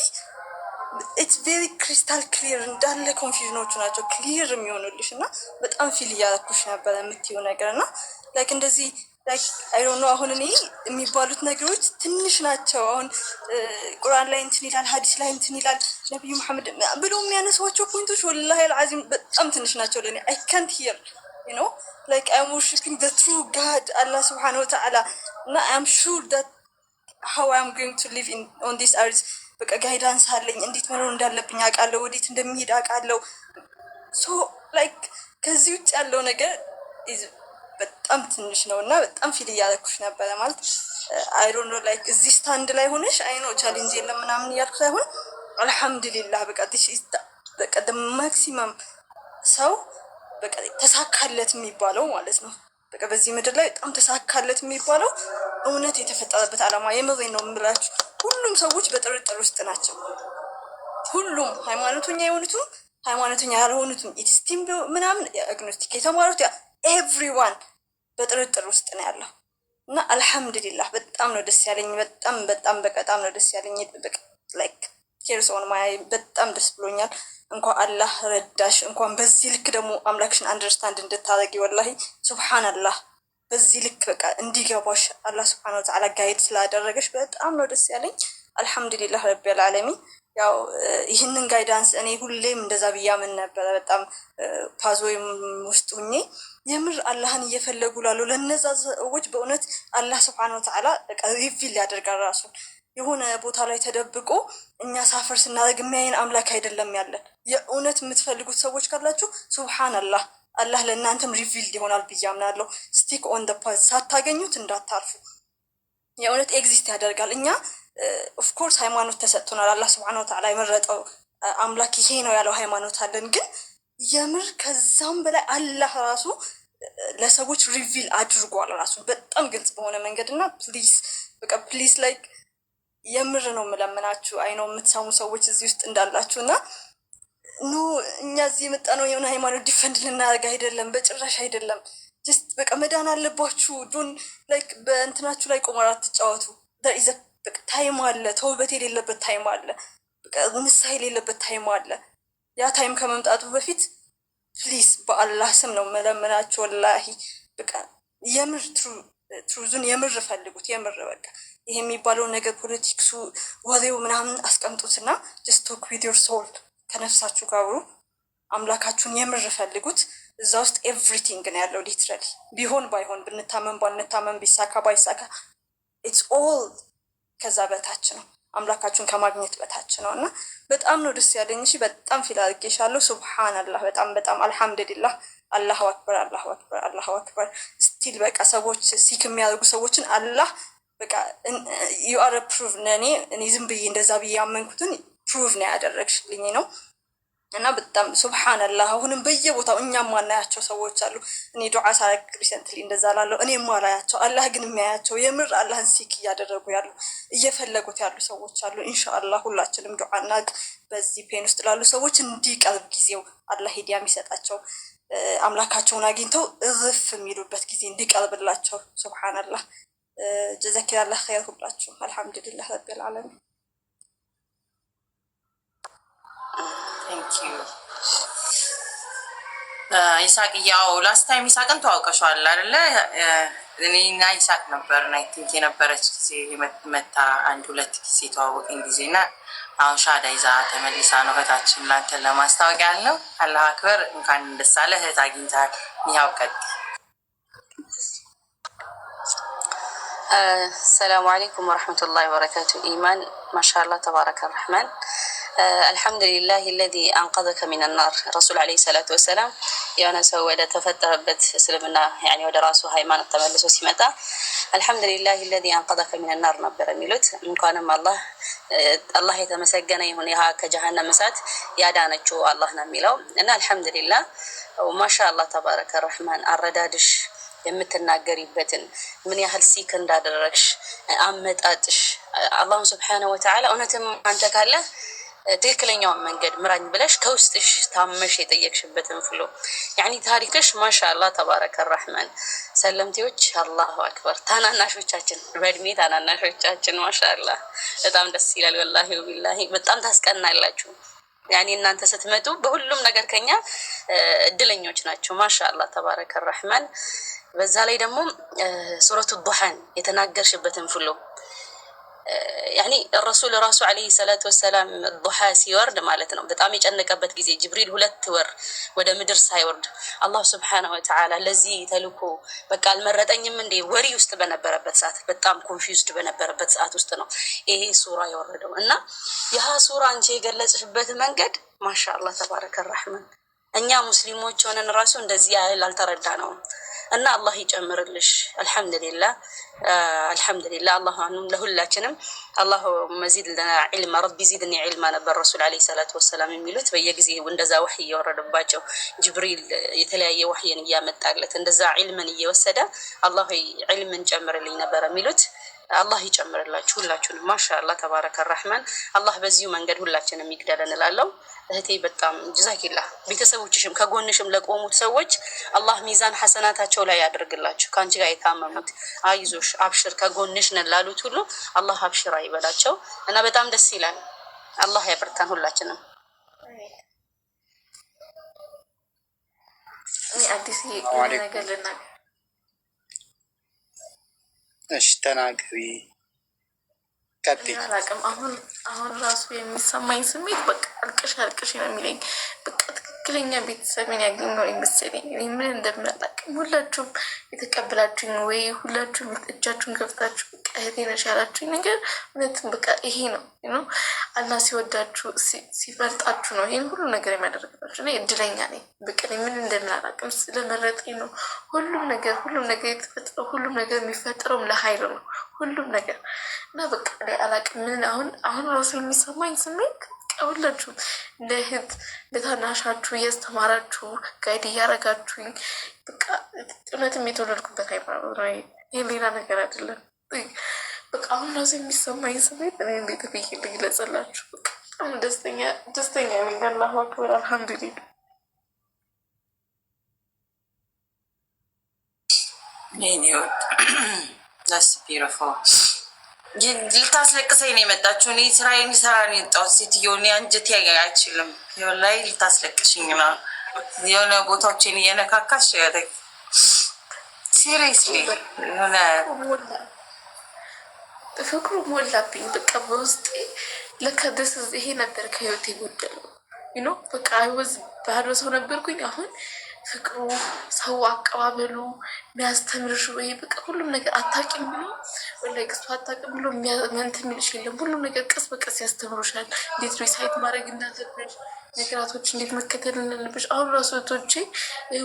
it's very crystal clear፣ እንዳለ confusion ኦቹ ናቸው clear የሚሆኑልሽ። እና በጣም feel እያደረኩሽ ነበረ የምትይው ነገር። እና like እንደዚህ like I don't know፣ አሁን እኔ የሚባሉት ነገሮች ትንሽ ናቸው። አሁን ቁርአን ላይ እንትን ይላል፣ ሀዲስ ላይ እንትን ይላል፣ ነቢዩ መሐመድ ብሎ የሚያነሷቸው point ኦች والله العظيم በጣም ትንሽ ናቸው ለእኔ። አይ ካንት ሂር ላይክ አይ አም ወርሺፒንግ ዘ ትሩ ጋድ አላህ سبحانه وتعالى እና I am sure that how I am going to live on this earth በቃ guidance አለኝ። እንዴት መኖር እንዳለብኝ አውቃለሁ። ወዴት እንደሚሄድ አውቃለሁ። So like ከዚህ ውጭ ያለው ነገር በጣም ትንሽ ነው እና በጣም feel እያደረኩሽ ነበረ። ማለት I don't know፣ like እዚህ stand ላይ ሆነሽ I know challenge የለም ምናምን እያልኩ ሳይሆን አልሐምዱሊላህ በቃ በቃ maximum ሰው በቃ ተሳካለት የሚባለው ማለት ነው። በቃ በዚህ ምድር ላይ በጣም ተሳካለት የሚባለው እውነት የተፈጠረበት ዓላማ፣ የምሬን ነው የምላችሁ። ሁሉም ሰዎች በጥርጥር ውስጥ ናቸው። ሁሉም ሃይማኖተኛ የሆኑትም ሃይማኖተኛ ያልሆኑትም atheist ም ምናምን agnostic የተማሩት everyone በጥርጥር ውስጥ ነው ያለው። እና አልሐምዱሊላህ በጣም ነው ደስ ያለኝ። በጣም በጣም በቃ በጣም ነው ደስ ያለኝ። በቃ like tears on my በጣም ደስ ብሎኛል። እንኳን አላህ ረዳሽ፣ እንኳን በዚህ ልክ ደግሞ አምላክሽን understand እንድታደርጊ፣ ወላሂ ሱብሓነላህ በዚህ ልክ በቃ እንዲገባሽ አላህ سبحانه وتعالى guide ስላደረገሽ በጣም ነው ደስ ያለኝ። الحمد لله رب العالمين። ያው ይህንን guidance እኔ ሁሌም እንደዛ ብያምን ነበረ። በጣም ፓዞይም ውስጥ ሁኜ የምር አላህን እየፈለጉ ላሉ ለነዛ ሰዎች በእውነት አላህ سبحانه وتعالى በቃ reveal ያደርጋል ራሱን። የሆነ ቦታ ላይ ተደብቆ እኛ suffer ስናደርግ የሚያይን አምላክ አይደለም ያለን። የእውነት የምትፈልጉት ሰዎች ካላችሁ ሱብሓነላህ አላህ ለእናንተም revealed ይሆናል ብዬ አምናለሁ። Stick on the path፣ ሳታገኙት እንዳታርፉ። የእውነት exist ያደርጋል። እኛ of course ሃይማኖት ተሰጥቶናል። አላህ سبحانه وتعالى የመረጠው አምላክ ይሄ ነው ያለው ሃይማኖት አለን። ግን የምር ከዛም በላይ አላህ ራሱ ለሰዎች reveal አድርጓል ራሱ በጣም ግልጽ በሆነ መንገድ። እና please በቃ please like የምር ነው የምለምናችሁ። I know የምትሰሙ ሰዎች እዚህ ውስጥ እንዳላችሁ እና no፣ እኛ እዚህ የመጣ ነው የሆነ ሃይማኖት defend ልናደርግ አይደለም፣ በጭራሽ አይደለም። Just በቃ መዳን አለባችሁ። Don't like በእንትናችሁ ላይ ቁማር አትጫወቱ። Time አለ፣ ተውበት የሌለበት time አለ፣ ንስሐ የሌለበት time አለ። ያ time ከመምጣቱ በፊት please በአላህ ስም ነው መለመናችሁ። ወላሂ በቃ የምር truth ኡን የምር ፈልጉት። የምር በቃ ይሄ የሚባለው ነገር politics ኡ፣ ወሬው ምናምን አስቀምጡትና just talk with your soul፣ ከነፍሳችሁ ጋር አውሩ። አምላካችሁን የምር ፈልጉት። እዛ ውስጥ everything ነው ያለው። Literally ቢሆን ባይሆን፣ ብንታመም ባንታመም፣ ቢሳካ ባይሳካ it's all ከዛ በታች ነው፣ አምላካችሁን ከማግኘት በታች ነው። እና በጣም ነው ደስ ያለኝ። እሺ በጣም feel አድርጌሻለሁ። ሱብሃንአላህ፣ በጣም በጣም አልሐምዱሊላህ። አላሁ አክበር፣ አላሁ አክበር፣ አላሁ አክበር። Still በቃ ሰዎች seek የሚያደርጉ ሰዎችን አላህ በቃ you are proof። እኔ ዝም ብዬ እንደዛ ብዬ ያመንኩትን prove ነው ያደረግሽልኝ ነው። እና በጣም ሱብሃንአላህ፣ አሁንም በየቦታው እኛም ማናያቸው ሰዎች አሉ። እኔ ዱዓ ሳረግ recently እንደዛ ላለው እኔ ማላያቸው አላህ ግን የሚያያቸው የምር አላህን seek እያደረጉ ያሉ፣ እየፈለጉት ያሉ ሰዎች አሉ። ኢንሻአላህ ሁላችንም ዱዓ እናድርግ። በዚህ pain ውስጥ ላሉ ሰዎች እንዲቀርብ ጊዜው፣ አላህ ሂዳያ የሚሰጣቸው፣ አምላካቸውን አግኝተው እርፍ የሚሉበት ጊዜ እንዲቀርብላቸው። ሱብሃንአላህ፣ ጀዛኪላህ ኸይር ሁላችሁ። አልሐምዱሊላህ ረቢል ዓለሚን። Thank you ይሳቅ። ያው last time ይሳቅን ተዋውቀሸዋል አይደለ? እኔና ይሳቅ ነበርን I think የነበረች ጊዜ መታ አንድ ሁለት ጊዜ ተዋወቅን ጊዜ እና አሁን ሻዳ ይዛ ተመልሳ ነው እህታችን። ላንተን ለማስታወቂያ ያልነው። አላህ አክበር፣ እንኳን ደስ አለህ፣ እህት አግኝተሃል። ይኸው ቀጥ السلام عليكم ورحمة الله وبركاته። ኢማን ማሻአላህ ተባረከ ረሕማን። አልሐምዱሊላህ ለዚ አንቀዘከ ሚን ናር። ረሱል ዓለይሂ ሰላቱ ወሰላም የሆነ ሰው ወደ ተፈጠረበት እስልምና ያኒ ወደ ራሱ ሃይማኖት ተመልሶ ሲመጣ አልሐምዱሊላህ ለዚ አንቀዘከ ሚን ናር ነበር የሚሉት። እንኳንም አላህ፣ አላህ የተመሰገነ ይሁን፣ ይሃ ከጀሃነም እሳት ያዳነችው አላህ ነው የሚለው። እና አልሐምዱሊላህ፣ ማሻአላህ ተባረከ ረሕማን፣ አረዳድሽ፣ የምትናገሪበትን፣ ምን ያህል seek እንዳደረግሽ፣ አመጣጥሽ፣ አላሁን ስብሓነሁ ወተዓላ እውነትም አንተ ካለ ትክክለኛውን መንገድ ምራኝ ብለሽ ከውስጥሽ ታመሽ የጠየቅሽበትን flow ያኒ ታሪክሽ ማሻአላህ ተባረከ ረሕማን። ሰለምቴዎች አላሁ አክበር፣ ታናናሾቻችን፣ በእድሜ ታናናሾቻችን ማሻአላህ በጣም ደስ ይላል። ወላሂ ቢላሂ በጣም ታስቀናላችሁ። ያኔ እናንተ ስትመጡ በሁሉም ነገር ከኛ እድለኞች ናቸው። ማሻአላህ ተባረከ ረሕማን። በዛ ላይ ደግሞ ሱረቱ ዱሓን የተናገርሽበትን flow፣ ያኒ ረሱል ራሱ ዓለይሂ ሰላቱ ወሰላም ዱሓ ሲወርድ ማለት ነው በጣም የጨነቀበት ጊዜ፣ ጅብሪል 2 ወር ወደ ምድር ሳይወርድ አላሁ ስብሓነሁ ወተዓላ ለዚህ ተልኮ በቃ አልመረጠኝም እንዴ worry ውስጥ በነበረበት ሰዓት፣ በጣም confused በነበረበት ሰዓት ውስጥ ነው ይሄ ሱራ የወረደው። እና ይህ ሱራ አንቺ የገለጽሽበት መንገድ ማሻአላህ ተባረከ ረሕማን፣ እኛ ሙስሊሞች ሆነን ራሱ እንደዚህ ያህል አልተረዳ ነው። እና አላህ ይጨምርልሽ። አልሐምዱሊላህ፣ አልሐምዱሊላህ። አላህ አሁንም ለሁላችንም አላሁመ ዚድ ለና ዒልማ፣ ረቢ ዚድኒ ዒልማ ነበር ረሱል ዓለይሂ ሰላቱ ወሰላም የሚሉት። በየጊዜው እንደዛ ወሕይ እየወረደባቸው፣ ጅብሪል የተለያየ ወሕይን እያመጣለት እንደዛ ዒልምን እየወሰደ አላህ ሆይ ዒልምን ጨምርልኝ ነበር የሚሉት። አላህ ይጨምርላችሁ ሁላችሁንም። ማሻአላህ ተባረከ ረሕማን። አላህ በዚሁ መንገድ ሁላችንም ይግደለን እላለሁ። እህቴ በጣም ጀዛኪላህ። ቤተሰቦችሽም ከጎንሽም ለቆሙት ሰዎች አላህ ሚዛን ሐሰናታቸው ላይ ያደርግላችሁ። ከአንቺ ጋር የታመሙት፣ አይዞሽ አብሽር ከጎንሽ ነን ላሉት ሁሉ አላህ አብሽራ ይበላቸው እና በጣም ደስ ይላል። አላህ ያበርታን ሁላችንም። እኔ አዲስ የሆነ ነገር ልናገር። እሺ ተናገሪ። ቀጥይ። አላውቅም። አሁን አሁን ራሱ የሚሰማኝ ስሜት በቃ አልቅሽ አልቅሽ ነው የሚለኝ። በቃ ትክክለኛ ቤተሰብን ያገኘው ይመስለኝ። እኔ ምን እንደምን አላውቅም። ሁላችሁም የተቀበላችሁኝ ወይ ሁላችሁም እጃችሁን ከፍታችሁ በቃ እህቴ ነሽ ያላችሁኝ ነገር እውነትም በቃ ይሄ ነው። አላህ ሲወዳችሁ፣ ሲመርጣችሁ ነው ይህን ሁሉ ነገር የሚያደርግላችሁ። እኔ እድለኛ ነኝ። በቃ እኔ ምን እንደምን አላውቅም። ስለመረጠኝ ነው ሁሉም ነገር፣ ሁሉም ነገር የተፈጠረው፣ ሁሉም ነገር የሚፈጠረውም ለሀይር ነው ሁሉም ነገር። እና በቃ እኔ አላውቅም ምን አሁን አሁን ራሱ የሚሰማኝ ስሜት በቃ ሁላችሁም እንደ እህት፣ እንደ ታናሻችሁ እያስተማራችሁ፣ guide እያረጋችሁኝ፣ በቃ እውነትም የተወለድኩበት ሃይማኖት ነው። ይህ ሌላ ነገር አይደለም። በቃ አሁን ራሱ የሚሰማኝ ስሜት እኔ እንዴት ብዬ ልግለጽላችሁ? በቃ በጣም ደስተኛ ደስተኛ ነኝ። አላሁ አክበር፣ አልሐምዱሊላህ። የኔ ውድ፣ that's beautiful። ልታስለቅሰኝ ነው የመጣችው። እኔ ስራዬን ሰራ ነው የወጣሁት። ሴትዮ እኔ አንጀቴ አይችልም። ላይ ልታስለቅሽኝ ነው። የሆነ ቦታዎችን እየነካካሽ፣ seriously የሆነ ፍቅሩ ሞላብኝ። በቃ በውስጤ ለካ ደስ ይሄ ነበር ከህይወት የጎደለው። በቃ I was ባዶ ሰው ነበርኩኝ። አሁን ፍቅሩ፣ ሰው አቀባበሉ፣ የሚያስተምርሽ ወይ በቃ ሁሉም ነገር አታውቂም ብሎ ወላሂ እሱ አታውቂም ብሎ እንትን የሚልሽ የለም። ሁሉም ነገር ቀስ በቀስ ያስተምሩሻል። እንዴት recite ማድረግ እንዳለብሽ፣ ነገራቶች እንዴት መከተል እንዳለብሽ። አሁን ራሱ እህቶቼ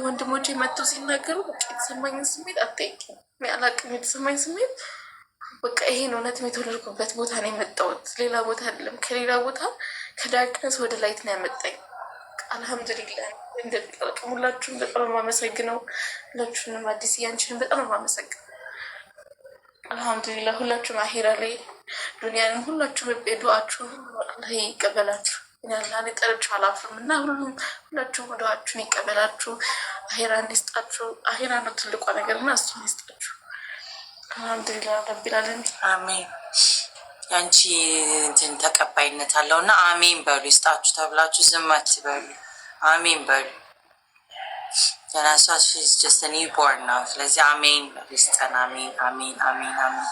ወንድሞቼ መጥተው ሲናገሩ በቃ የተሰማኝን ስሜት አትጠይቂኝ። እኔ አላውቅም፣ የተሰማኝ ስሜት በቃ ይሄን እውነትም የተወለድኩበት ቦታ ነው የመጣሁት፣ ሌላ ቦታ አይደለም። ከሌላ ቦታ ከ darkness ወደ light ነው ያመጣኝ። አልሐምዱሊላህ እንደሚቀርቅም ሁላችሁም በጣም የማመሰግነው፣ ሁላችሁንም፣ አዲስ ያንቺንም በጣም የማመሰግነው። አልሐምዱሊላህ ሁላችሁም አሄራ ላይ ዱንያንም ሁላችሁም ዱአችሁን አላህ ይቀበላችሁ። እኔ አላህን ጠርቼው አላፍርም እና ሁሉም ሁላችሁም ዱአችሁን ይቀበላችሁ፣ አሄራን ይስጣችሁ። አሄራ ነው ትልቋ ነገር እና እሱን ይስጣችሁ። አልሐምዱሊላህ ረቢል ዓለሚን። አሜን። ያንቺ እንትን ተቀባይነት አለው እና አሜን በሉ። ይስጣችሁ ተብላችሁ ዝም አትበሉ። አሜን በሉ። ገና እሷ just newborn ነው። ስለዚህ አሜን በሉ። ይስጠን። አሜን፣ አሜን፣ አሜን፣ አሜን።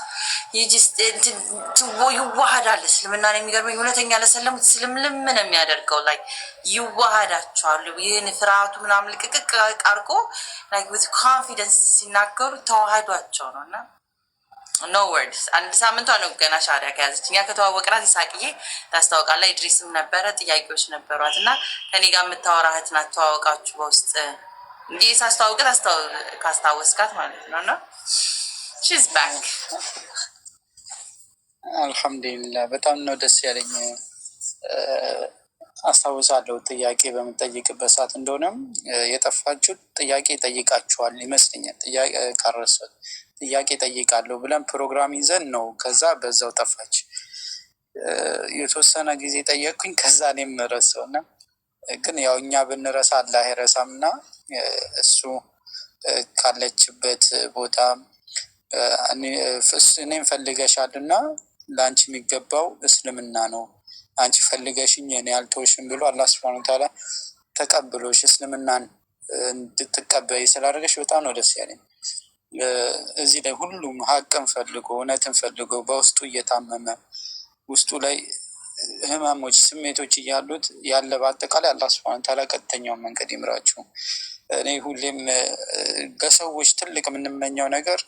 ይዋሃዳል። እስልምና ነው የሚገርመኝ። እውነተኛ ለሰለሙት ስልምልም ነው የሚያደርገው። Like ይዋሃዳቸዋል። ይህን ፍርሃቱ ምናምን ልቅቅቅ አድርጎ like with confidence ሲናገሩ ተዋህዷቸው ነው እና no words። አንድ ሳምንቷ ነው ገና ሻሪያ ከያዘች። እኛ ከተዋወቅናት ይሳቅዬ ታስታውቃላ። ኢድሪስም ነበረ፣ ጥያቄዎች ነበሯት እና ከኔ ጋር የምታወራ እህት ናት። ተዋወቃችሁ በውስጥ እንዲህ ሳስተዋውቅት ካስታወስካት ማለት ነው እና she's back። አልሐምዱሊላህ፣ በጣም ነው ደስ ያለኝ። አስታውሳለሁ ጥያቄ በምጠይቅበት ሰዓት እንደሆነም የጠፋችሁ ጥያቄ ጠይቃችኋል ይመስለኛል። ጥያቄ ካረሳሁት ጥያቄ ጠይቃለሁ ብለን ፕሮግራም ይዘን ነው። ከዛ በዛው ጠፋች። የተወሰነ ጊዜ ጠየቅኩኝ። ከዛ እኔም ረሳው እና ግን ያው እኛ ብንረሳ አላህ አይረሳም እና እሱ ካለችበት ቦታ እኔም ፈልገሻል እና ለአንቺ የሚገባው እስልምና ነው፣ አንቺ ፈልገሽኝ እኔ አልተውሽም ብሎ አላህ ስብሐነ ወተዓላ ተቀብሎሽ እስልምናን እንድትቀበይ ስላደረገሽ በጣም ነው ደስ ያለኝ። እዚህ ላይ ሁሉም ሀቅን ፈልጎ እውነትን ፈልጎ በውስጡ እየታመመ ውስጡ ላይ ህመሞች፣ ስሜቶች እያሉት ያለ በአጠቃላይ አላህ ስብሐነ ወተዓላ ቀጥተኛውን መንገድ ይምራችሁ። እኔ ሁሌም በሰዎች ትልቅ የምንመኘው ነገር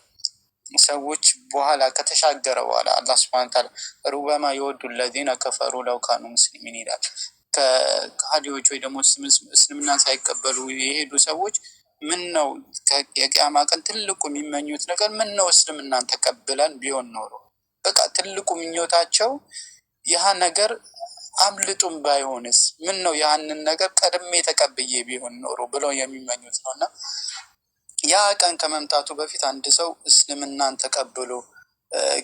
ሰዎች በኋላ ከተሻገረ በኋላ አላህ ስብሐነ ወተዓላ ربما يود الذين كفروا لو كانوا مسلمين ይላል። ከሃዲዎች ወይ ደግሞ እስልምናን ሳይቀበሉ የሄዱ ሰዎች ምን ነው የቅያማ ቀን ትልቁ የሚመኙት ነገር ምን ነው እስልምናን ተቀብለን ቢሆን ኖሮ፣ በቃ ትልቁ ምኞታቸው ያህ ነገር አምልጡም ባይሆንስ፣ ምን ነው ያህንን ነገር ቀድሜ ተቀብዬ ቢሆን ኖሮ ብለው የሚመኙት ነው እና ያ ቀን ከመምጣቱ በፊት አንድ ሰው እስልምናን ተቀብሎ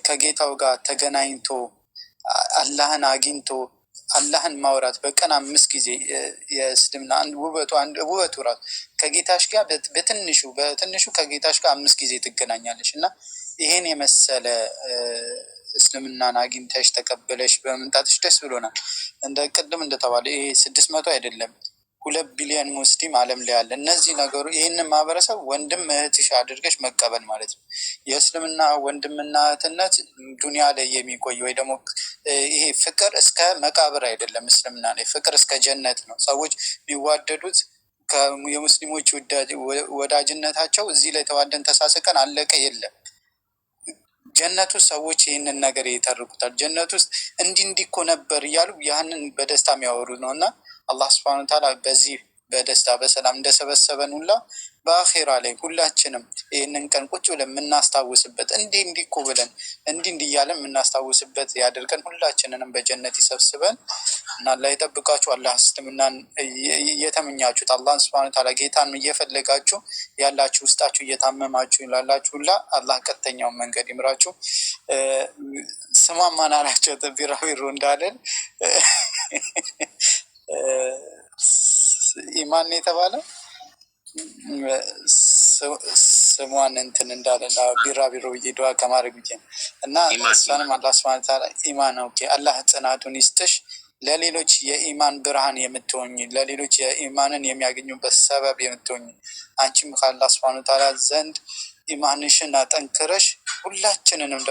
ከጌታው ጋር ተገናኝቶ አላህን አግኝቶ አላህን ማውራት በቀን አምስት ጊዜ፣ የእስልምና ውበቱ ውበቱ ራሱ ከጌታሽ ጋር በትንሹ በትንሹ ከጌታሽ ጋር አምስት ጊዜ ትገናኛለሽ እና ይሄን የመሰለ እስልምናን አግኝተሽ ተቀብለሽ በመምጣትሽ ደስ ብሎናል። እንደ ቅድም እንደተባለ ይሄ 600 አይደለም፣ 2 ቢሊዮን ሙስሊም ዓለም ላይ አለ። እነዚህ ነገሩ ይህንን ማህበረሰብ ወንድም እህትሽ አድርገሽ መቀበል ማለት ነው። የእስልምና ወንድምና እህትነት ዱንያ ላይ የሚቆይ ወይ ደግሞ ይሄ ፍቅር እስከ መቃብር አይደለም። እስልምና ላይ ፍቅር እስከ ጀነት ነው። ሰዎች የሚዋደዱት የሙስሊሞች ወዳጅነታቸው እዚህ ላይ ተዋደን ተሳስቀን አለቀ የለም። ጀነት ውስጥ ሰዎች ይህንን ነገር ይተርኩታል። ጀነት ውስጥ እንዲህ እንዲህ እኮ ነበር እያሉ ያንን በደስታ የሚያወሩ ነው እና አላህ ስብሐነ ወተዓላ በዚህ በደስታ በሰላም እንደሰበሰበን ሁላ በአኼራ ላይ ሁላችንም ይህንን ቀን ቁጭ ብለን የምናስታውስበት፣ እንዲህ እንዲህ እኮ ብለን እንዲህ እንዲህ እያለን የምናስታውስበት ያድርገን። ሁላችንንም በጀነት ይሰብስበን እና አላህ ይጠብቃችሁ። አላህ እስልምናን እየተመኛችሁት፣ አላህን ስብሐነ ወተዓላ ጌታን እየፈለጋችሁ ያላችሁ፣ ውስጣችሁ እየታመማችሁ ላላችሁ ሁላ አላህ ቀጥተኛውን መንገድ ይምራችሁ። ስሟን ማን አላቸው? ቢራቢሮ እንዳለን ኢማን የተባለ ስሟን እንትን እንዳለ ቢራቢሮ ብዬ ዱዓ ከማድረግ ብዬ እና እሷንም አላህ ስብሐነ ወተዓላ ኢማን okay፣ አላህ ጽናቱን ይስጥሽ። ለሌሎች የኢማን ብርሃን የምትሆኝ፣ ለሌሎች የኢማንን የሚያገኙበት ሰበብ የምትሆኝ፣ አንቺም ከአላህ ስብሐነ ወተዓላ ዘንድ ኢማንሽን አጠንክረሽ ሁላችንንም